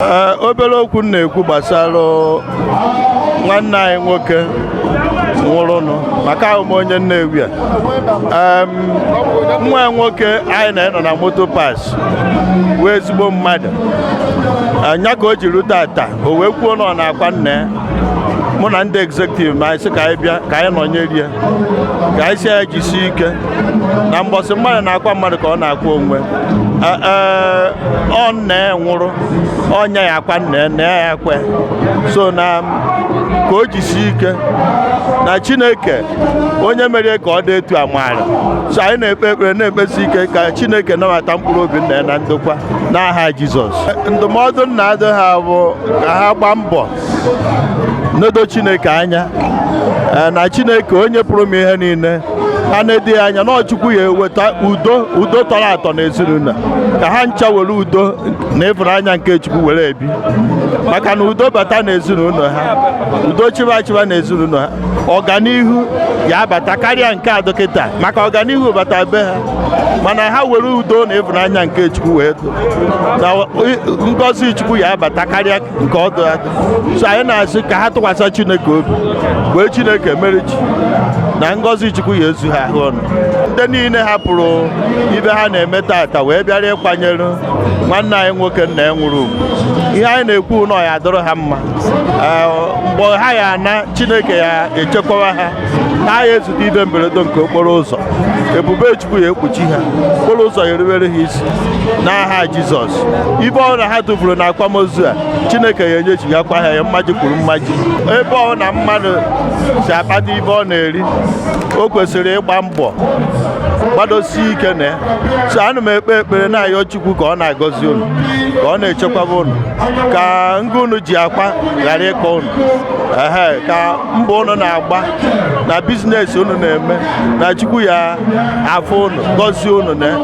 Ee, obere okwu m na-ekwu gbasara nwanne anyị nwoke nwụrụnụ maka ahụ m onye Nnewi a. Nwa ya nwoke anyị na-enọ na moto pas wee ezigbo mmadụ anya ka o ji rute ata o wee kwuo na ọ na-akwa nna ya. Mụ na ndị executive ma anyị sị ka anyị bịa ka anyị nọnyere ya, ka anyị si ya jisie ike na mbọsị mmadụ na-akwa mmadụ ka ọ na-akwa onwe. Ee, ọ nna ya nwụrụ, ọnya ya akwa nna ya, nna ya akwa ya. So na ka o jisie ike na Chineke onye mere ka ọ dị etu a maara. So anyị na-ekpe ekpere na-ekpesi ike ka Chineke nabata mkpụrụ obi nna ya na ndokwa n'aha Jizọs. Ndụmọdụ nna adị ha bụ ka ha gbaa mbọ nedo Chineke anya, na Chineke onye pụrụ m ihe niile ha na-edi ya anya na ọ Chukwu ya eweta udo, udo tọrọ atọ n'ezinụlọ, ka ha ncha were udo na ịfụnanya nke Chukwu were ebi, maka na udo bata n'ezinụlọ ha, udo chịba achịba n'ezinụlọ ha, ọganihu ya abata karịa nke a dọkịta, maka ọganihu bata be ha, mana ha were udo na ịfụnanya nke Chukwu wee do na ngọzi Chukwu ya abata karịa nke ọdụ adụ. So anyị na-asị ka ha tụkwasị Chineke obi, wee Chineke mere chi na ngọzi Chukwu ya ezu ha ahụ ọnụ. Ndị niile hapụrụ ibe ha na-eme tata wee bịara ịkwanyere nwanne anyị nwoke nna ya nwụrụ ugwu. Ihe anyị na-ekwu na ọ ya adọrọ ha mma. Mgbe ha ya ana, Chineke ya echekwawa ha, ha ya ezute ibe mberede nke okporo ụzọ, ebube Chukwu ya ekpuchi ha, okporo ụzọ ya erubere ha isi n'aha Jizọs. Ibe ọ na ha tụfuru na akwamozu a, Chineke ya enyechighakwa ha ya mmaji kwuru mmaji. Ebe ọ na mmadụ si akpata ibe ọ na-eri, o kwesịrị ịgba mbọ gbadosie ike na ya. So ana m ekpe ekpere na-ayọ Chukwu ka ọ na-agọzi unu, ka ọ na-echekwaba unu, ka ngụ unu ji akwa ghara ịkọ unu, ehe, ka mbọ unu na-agba na business unu na-eme na Chukwu ya afụ unu, gọzie unu na ya.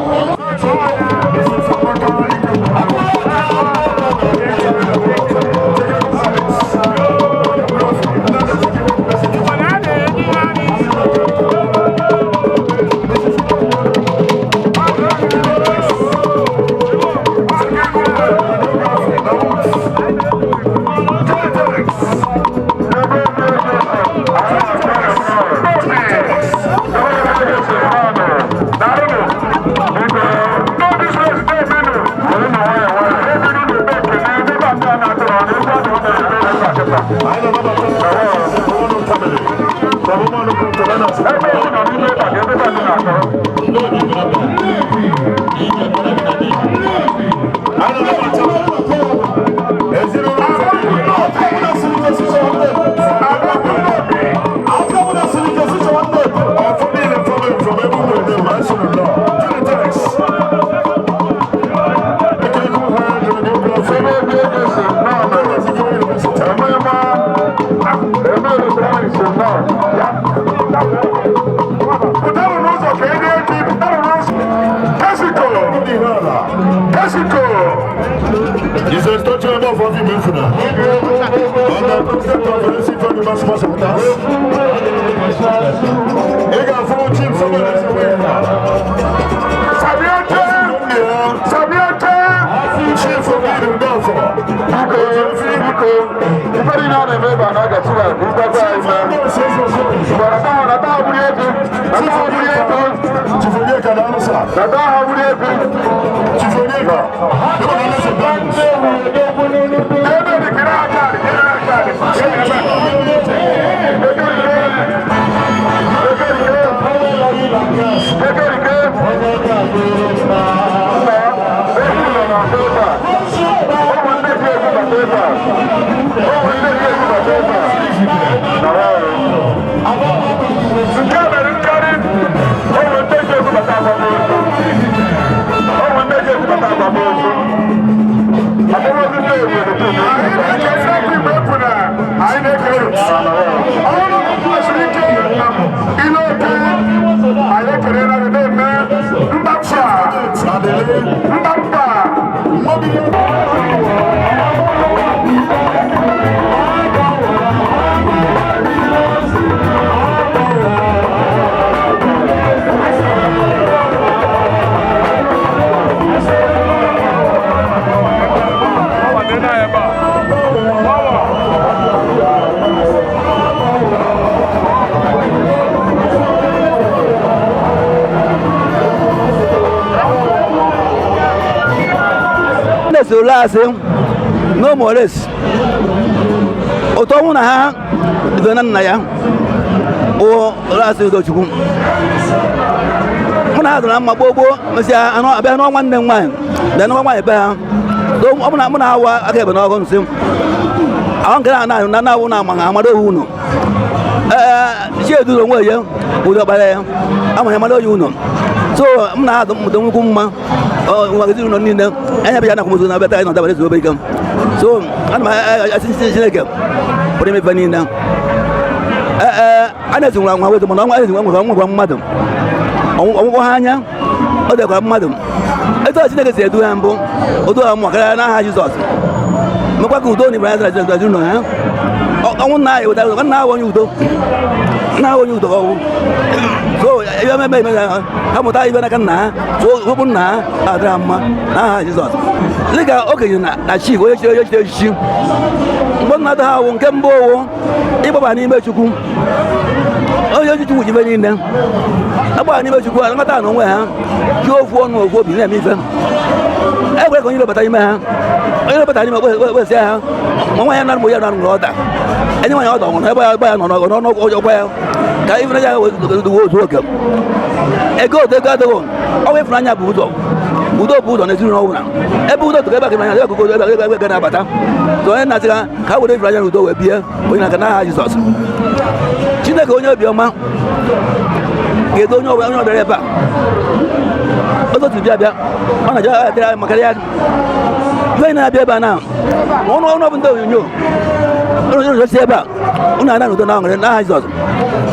Ernest Ulasi, no more less. Ụtọ ọnwụ na ha do na nna ya bụ Ulasi Udochukwu. Mụ na ha dọrọ mma gboo gboo, mesịa anọ abịa nụọ nwanne m nwaanyị, bịa nụọ nwaanyị be ha. So, ọ bụ na mụ na ha wa aka ebe n'ọgụ nsị. Ahụ nke na na na awụ na ama ha amara owu unu. Ee, Chiedu onwe ya bụ ọkpara ya, ama ya mara oyi unu. So m na ha dị nnukwu mma nwa ezinụlọ niile anya bịa na akwamozu na abịa anyị nọ obere ike. So ana m asị Chineke pụrụ ime ife niile. Ee, a na-esi nwere nwa wetu, mana ọnwa ezi nwa nwekwa mmadụ ọnwụkwọ ha anya, ọ dịkwara mmadụ etu a Chineke si edu ha mbụ otu ha mụ karịa n'aha Jizọs, mekwa ka udo na ibara ya ezinụlọ ha. Ọnwụ nna anyị wetara nna ahụ onye udo, nna ahụ onye udo ọnwụ. So ebe eme eme ha mụta ibe n'aka nna ha, so wepụ nna ha adịra mma n'aha Jizọs. Dịka okenye na chief onye chiri onye chiri echichi, mgbe nna ha awụ nke mbụ owu ịgbaba n'ime Chukwu, onye oji Chukwu jibe niile agbara n'ime Chukwu anakọta na onwe ha ji ofu ọnụ ofu obi na-eme ife. Ekwere ka onye lobata ime ha, onye lobata n'ime okpesi ha, ma nwa ya na ya na nwere ọda enye nwaanyị ọda ọnwụrụ ebe ya ebe ya nọ n'ọnụ ọkwa ya ka ife ya ozu oke ego otu ego adịghị ọnwa. Ịfụnanya bụ ụzọ, udo bụ ụzọ n'ezinụlọ ọbụla. Ebe udo tụrụ ebe aka ịfụnanya, ebe akụkọ ebe ebe na-abata. So onye na-asị ha ka ha were ịfụnanya na udo wee bie onye na-aka n'aha Jizọs. Chineke onye obiọma ga-edo onye ọbụla onye ọbịara ebe a otu otu bịa bịa ọ na-aja adịrị maka ya ife na-abịa ebe a na ọnụ ọnụ bụ ndị onyonyo ụnụ si ebe a ụnụ ana n'udo na aṅụrị n'aha Jizọs.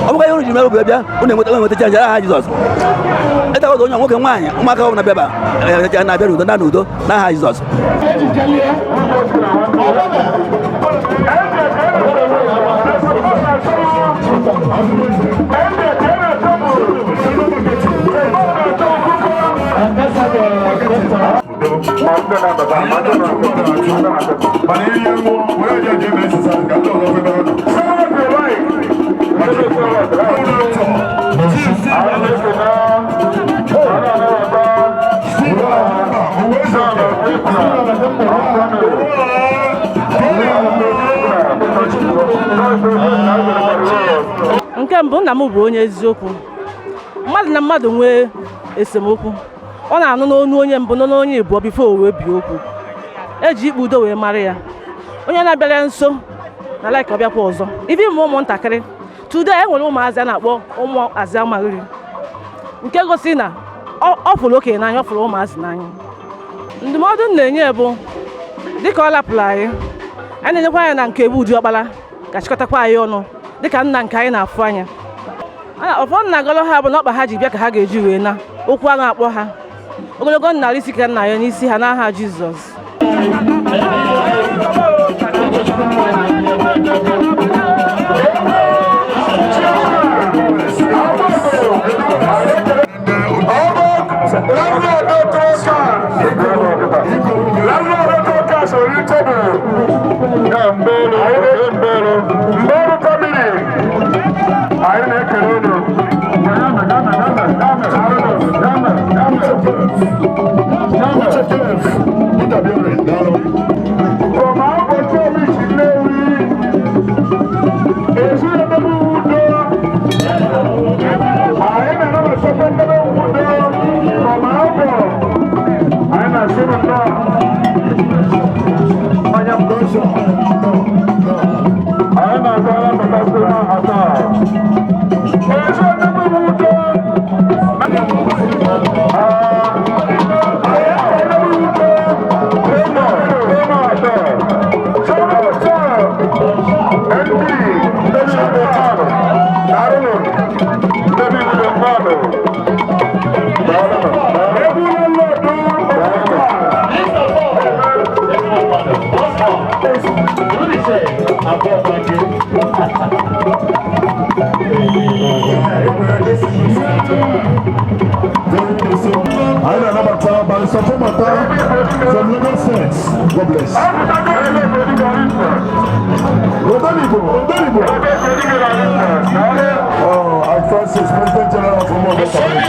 Ọ bụkwa ihe ụnụ ji mere obi bịa, ụnụ enweta enwetacha nje n'aha Jizọs. Ịta ọzọ onye nwoke nwaanyị ụmụaka ọbụla bịa ebe a na-abịa n'udo na n'udo n'aha Jizọs. Nke mbụ, nna m bụ onye eziokwu. Mmadụ na mmadụ nwee esemokwu, ọ na-anụ n'onu onye mbụ nọ n'onye ịbụọ before o wee bie okwu. Eji ikpe udo wee mara ya. Onye na-abịara nso na like ọ bịakwa ọzọ ibi ma ụmụntakịrị. Today e nwere ụmụazị a na-akpọ ụmụazị amaghịrị, nke gosi na ọ fụrụ okenye n'anya, ọ fụrụ ụmụazị n'anya. Ndụmọdụ m na-enye bụ dịka ọ lapụrụ anyị, anyị na-enyekwa anya na nke bụ ụdị ọkpara ga-achịkọtakwa anyị ọnụ dịka nna nke anyị na-afụ anya. Ụfọdụ na-agọrọ ha bụ na ọkpa ha ji bịa ka ha ga-eji wee na okwu ahụ akpọ ha ogologo narị isi ka nna ya n'isi ha n'aha Jizọs. Anyị na-anabata Barrister Fomata from Lagos State. God bless. Odenibo, Odenibo. Oh, I Francis, President General of Omo Community.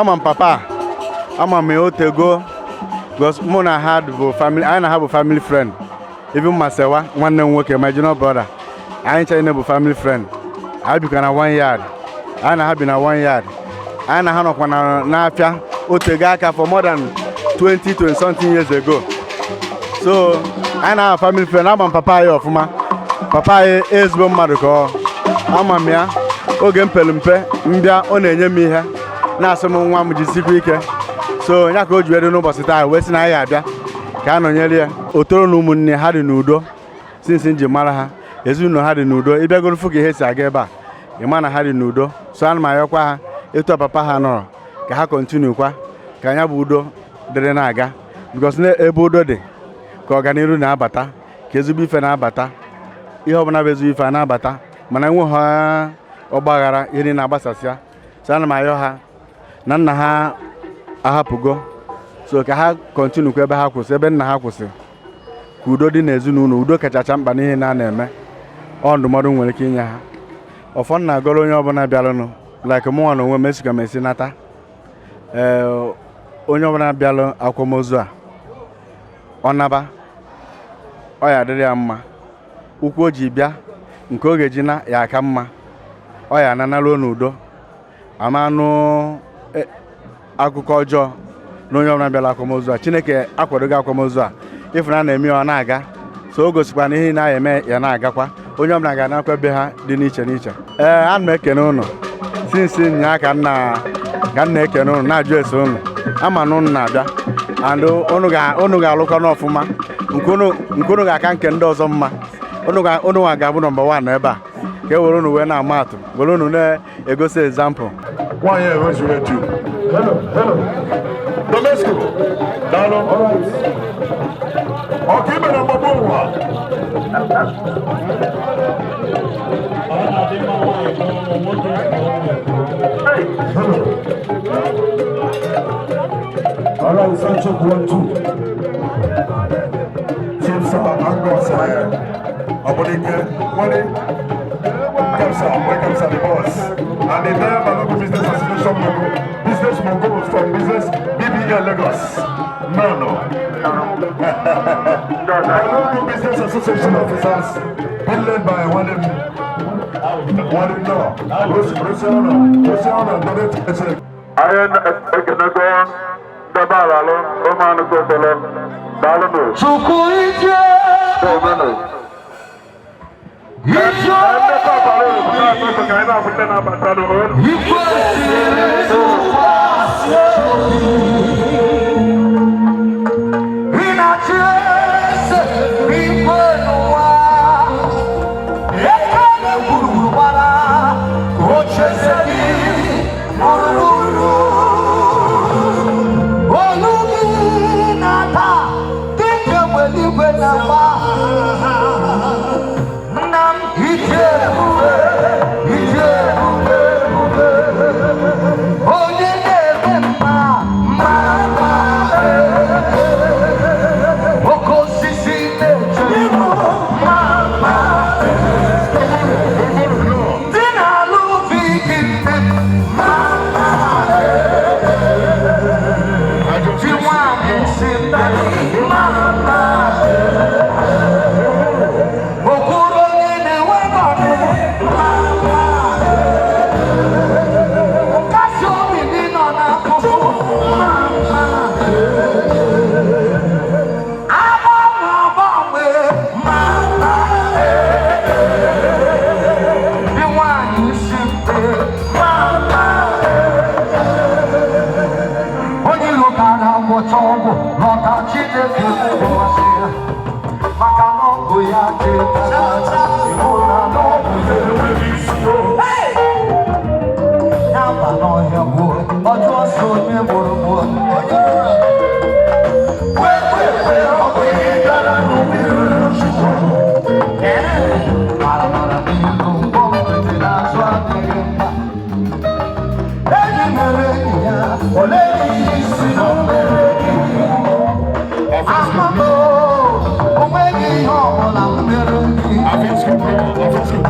Ama m papa, ama m ya otego, because mụ na ha bụ family, anyị na ha bụ family friend. Even Masewa, nwanne m nwoke, my junior brother, anyị ncha niile bụ family friend. Anyị bikwa na one yard, anyị na ha bi na one yard, anyị na ha nọkwa na n'afịa otego aka for more than 20 20 something years ago. So anyị na ha family friend. Ama m papa anyị ọfụma. Papa anyị ezigbo mmadụ ka ọ. Ama m ya oge m pere mpe, mbịa ọ na-enye m ihe, na-asị m, nwa m, jisikwa ike. So ya ka o ji wee dị n'ụbọchị taa, wee sị na anyị abịa ka a nọnyere ya. Otoro na ụmụnne ha dị n'udo. Since nji mara ha, ezinụlọ ha dị n'udo. Ịbịagoro fụ ka ihe si aga ebe a, ị ma na ha dị n'udo. So ana m ayọkwa ha, etu a papa ha nọrọ, ka ha continue kwa, ka anya bụ udo dịrị na-aga, because na ebe udo dị ka ọganihu na-abata, ka ezigbo ife na-abata. Ihe ọbụla bụ ezigbo ife a na-abata, mana enwe ha ọgbaghara, ihe niile na-agbasasịa. So ana m ayọ ha na nna ha ahapụgo, so ka ha continue kwa ebe ha kwụsị, ebe nna ha kwụsị, ka udo dị n'ezinụlọ. Udo kachacha mkpa n'ihe na a na-eme. Ọ ndụmọdụ m nwere ike inye ha. Ọfọ nna agọrọ onye ọbụla bịarụnụ, like mụnwa na onwe m esika m esi nata. Ee, onye ọbụla bịalụ akwamozu a, ọ naba, ọ ya adịrị ya mma. Ụkwụ o ji bịa nke ọ ga-eji na ya aka mma, ọ ya ananaruo n'udo. Ama anụ akụkọ ọjọọ na onye ọbụla bịara akwamozu a. Chineke akwadogo akwamozu a, ịfụna na-eme ya, ọ na-aga. So o gosikwa na ihe na-eme ya na-agakwa, onye ọbụla ga-anakwa be ha dị n'iche n'iche. Ee, ana m ekene ụnụ. Since nya ka nna ka m na-ekene ụnụ, na-ajụ ese ụnụ, ama na ụnụ na-abịa, and ụnụ ga-alụkọ n'ọfụma. Nke ụnụ ga-aka nke ndị ọzọ mma. Ụnụ nwa ga-abụ number 1 ebe a, ka e were ụnụ wee na-ama atụ, were ụnụ na-egosi example. Nwaanyị enwezuru etu. Domesco, daalụ. Ọka ime na mgbagbo ụwa. All right, sound check 1 2. Chief Sir Angus Obunike, Wale, welcome sir, welcome sir, the boss. And the entire Balogun Business Association Mogo, Business Mogo from Business BBL Lagos. No, no. Balogun Business Association officers, been led by Wale, Wale no, Rosiano, Rosiano, Donate. Anyị ekenego ndebe alalụ ụmụanụkọ okolo, daalụnụ. Chukwu ije. Amen. Ije. Ka anyị na-abụte na-abata n'ụlọ. Ikwesịrị ntụkwasị obi. Ị na-achị eze igwe n'ụwa. Ekele gburugburu gbara ka ocheeze gị gburugburu. Olu gị na-ada dịka egbe eluigwe na-agba. Nna m, ije ebube, ije ebube, ebube. Onye na-eme mma, mma, mma. Oke osisi na-eche mma, mma. Ndị na-alụ di gị nne, mma, mma. Di nwanyị si mma, mma. Okpuru onye na-enwe ọnụ, mma, mma. Nkasi obi dị nọ n'akụkụ, mma, mma. Agbanwe agbanwe, mma, mma. Di nwanyị isi mpe, mma, mma. Onye iro gara gwọcha ọgwụ lọta, Chineke gwọsị ya, maka na ọgwụ ya dị ịhụla na ọgwụ ya enweghị isi o. N'aba n'ọhịa gbuo ọjọọ ọsọ, onye gburu gbuo kwe kwe kwe, ọ bụ ihe gara n'ubi ruru Chukwu. Mara mara n'ihu mgbọ mpete n'azụ adịghị mma. Enyi mere enyi ya, olee ihe isi na o mere gị? Amamo, o nweghị ihe ọbụla m mere gị.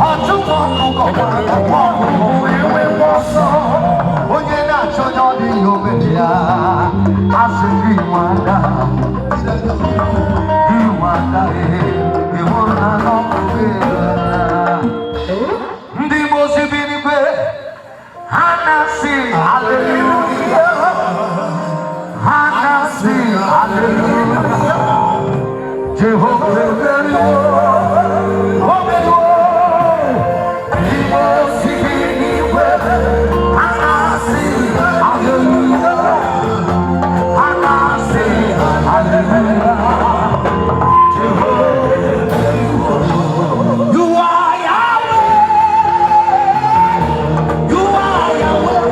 Ọchụkwa ọkụkọ gwara ọkụkọ wee wee ọsọ. Onye na-achọ onye ọ dịghị o mere. Nwada, gị nwada, ị hụrụ na n'ọkụ gị. Ndị mmụọ ozi bi n'igwe, ha na-asị haleluya, ha na-asị haleluya. Jehova emeriwo, o meriwo. Ndị mmụọ ozi bi n'igwe, ha na-asị haleluya, ha na-asị haleluya. Jehova emeriwo. You are Yahweh. You are Yahweh.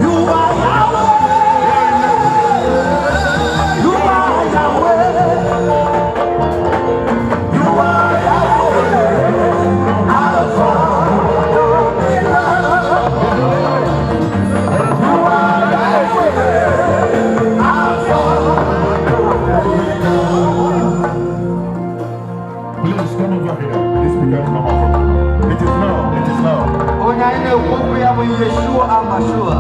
You are Yahweh. You are Yahweh. You are Yahweh. Alpha Omega. You are Yahweh. Alpha Omega. Please come over here. This speaker come out from. It is now. It is now. Onye anyị na-ekwu okwu ya bụ Yeshua Amashua.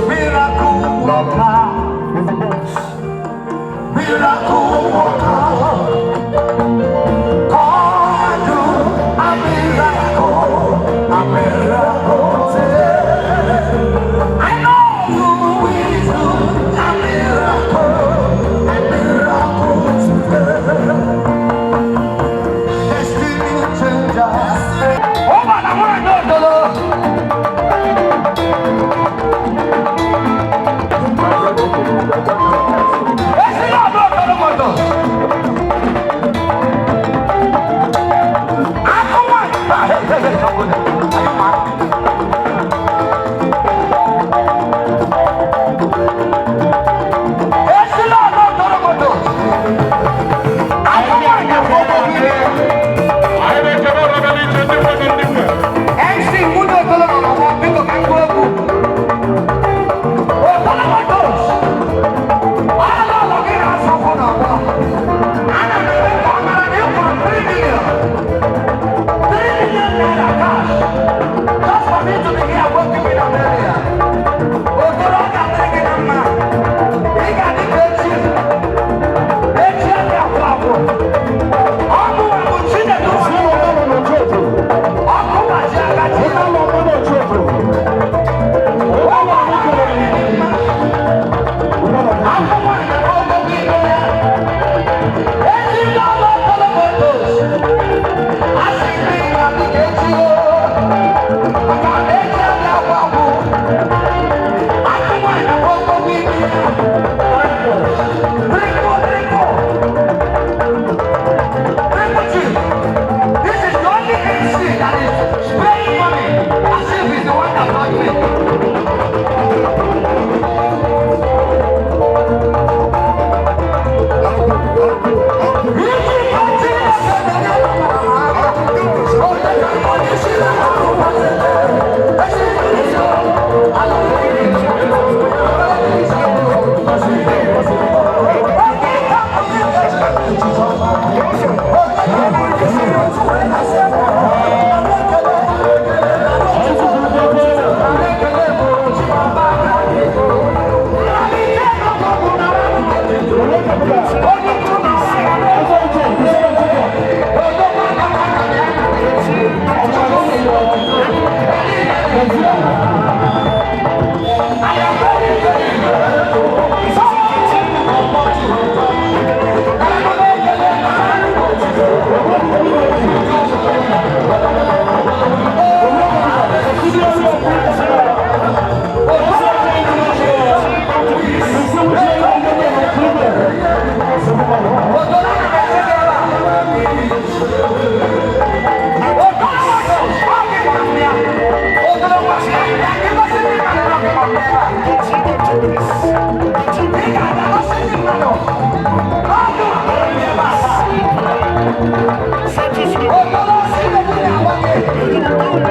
Miracle worker. Miracle worker. Come and do a miracle. A miracle today. I know you will do a miracle. A miracle today. Destiny changer. Ụmụ nwanyị odolo. Esi na ọdụ odolo moto. Akụ nwanyị. Ah, hey, hey, hey, don't go there. Are you mad? Esi na ọdụ odolo moto. Akụ nwanyị afọ ogige. MC nwunye Otolo nọ n'ọgbọ, biko ka m gụọ egwu. Otolo Motors, ọlụ ụlọ gị na-asọ ụkwụ n'ọgbọ. Ana m eme ka ọ mara na ị kwụrụ 3 million. 3 million naira cash. Just for me to be here welcoming Amelia. Otolo, ọ ga-adịrị gị na mma. Ị ga-adị ka echi. Echi adị agwụ agwụ. Ọmụ bụ Chinedu. Ọkụ gbaji agaji. Ụmụ nwanyị dị mma. Akụ nwanyị ogogo ime ya. Ezi ndị ọrụ Otolo Motors. Asị gị ga-adị ka echi o. Maka na echi adị agwụ agwụ. Akụ nwanyị ogogo ime ya. Triple, triple. Triple G. This is the only MC that is spraying money as if he's the one that bought me.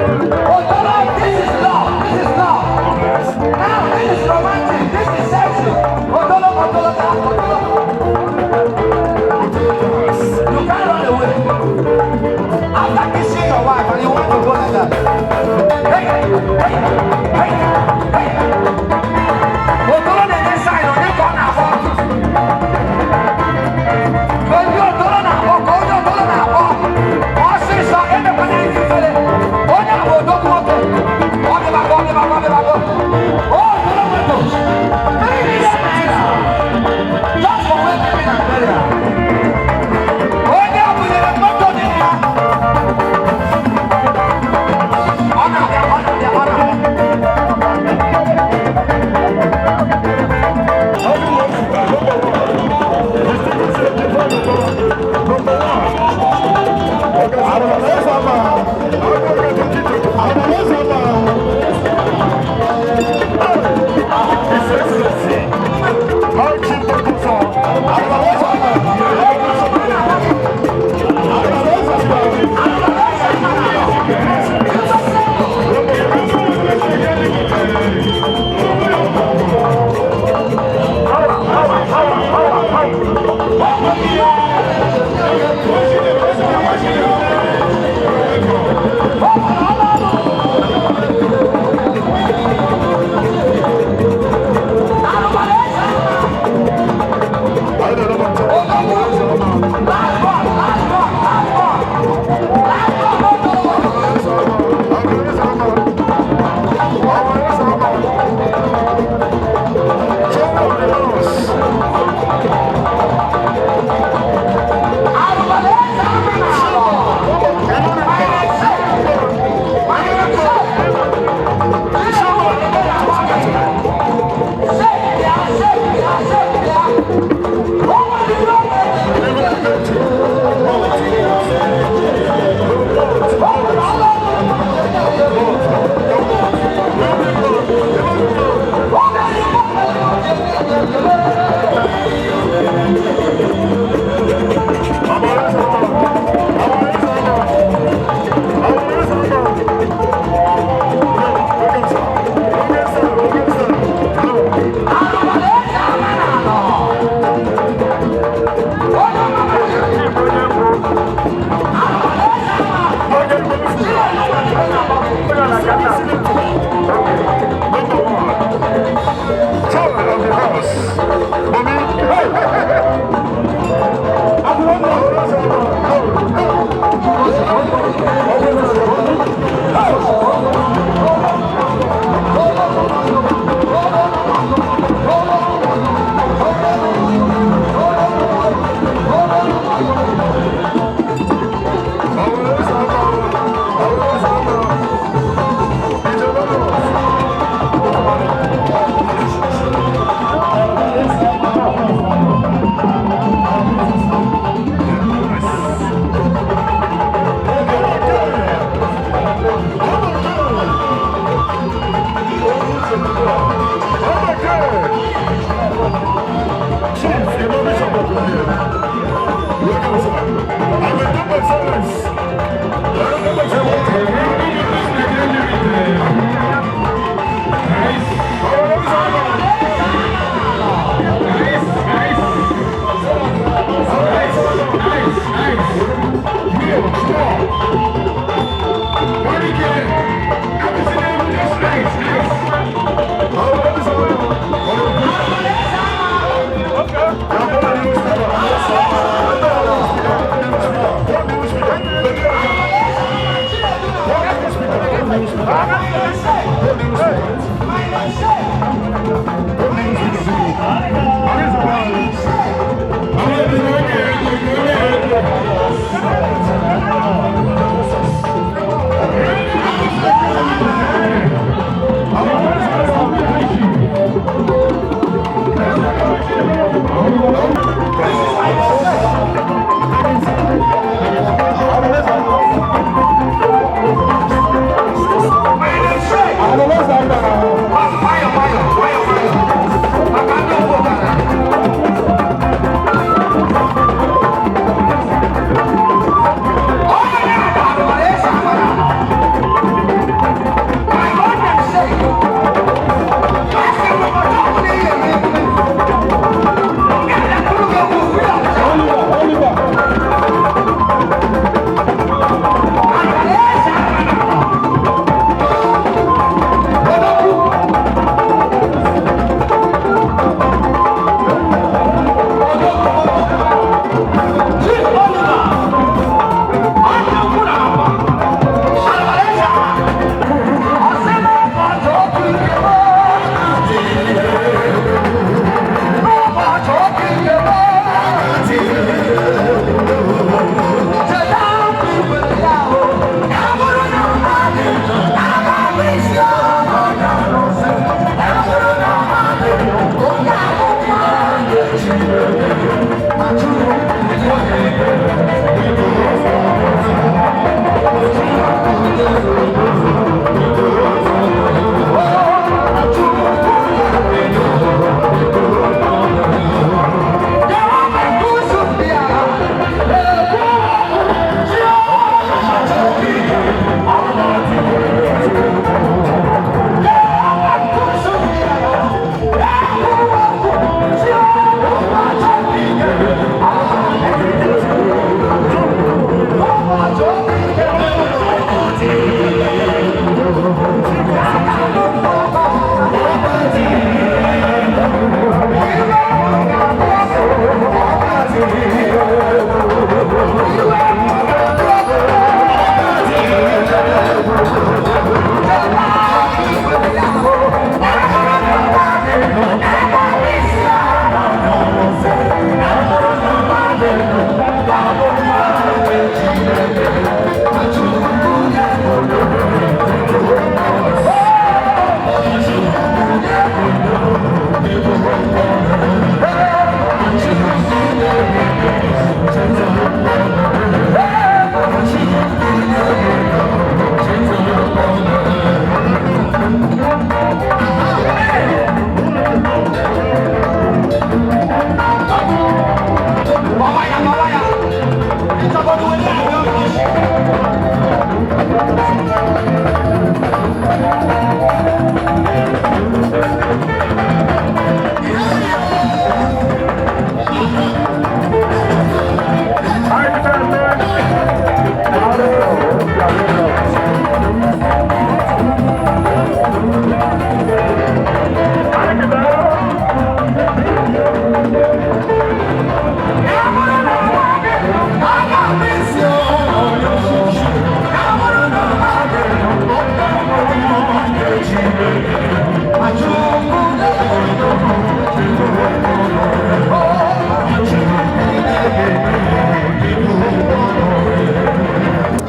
This is love. This is love. Now this is romantic. This is sexy. Otolo, Otolo, Otolo. You can't run away. After kissing your wife and you want to go like that. Hey, hey, hey, hey.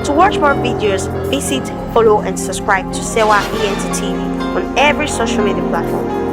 To watch more videos, visit, follow, and subscribe to Sewa ENT TV on every social media platform.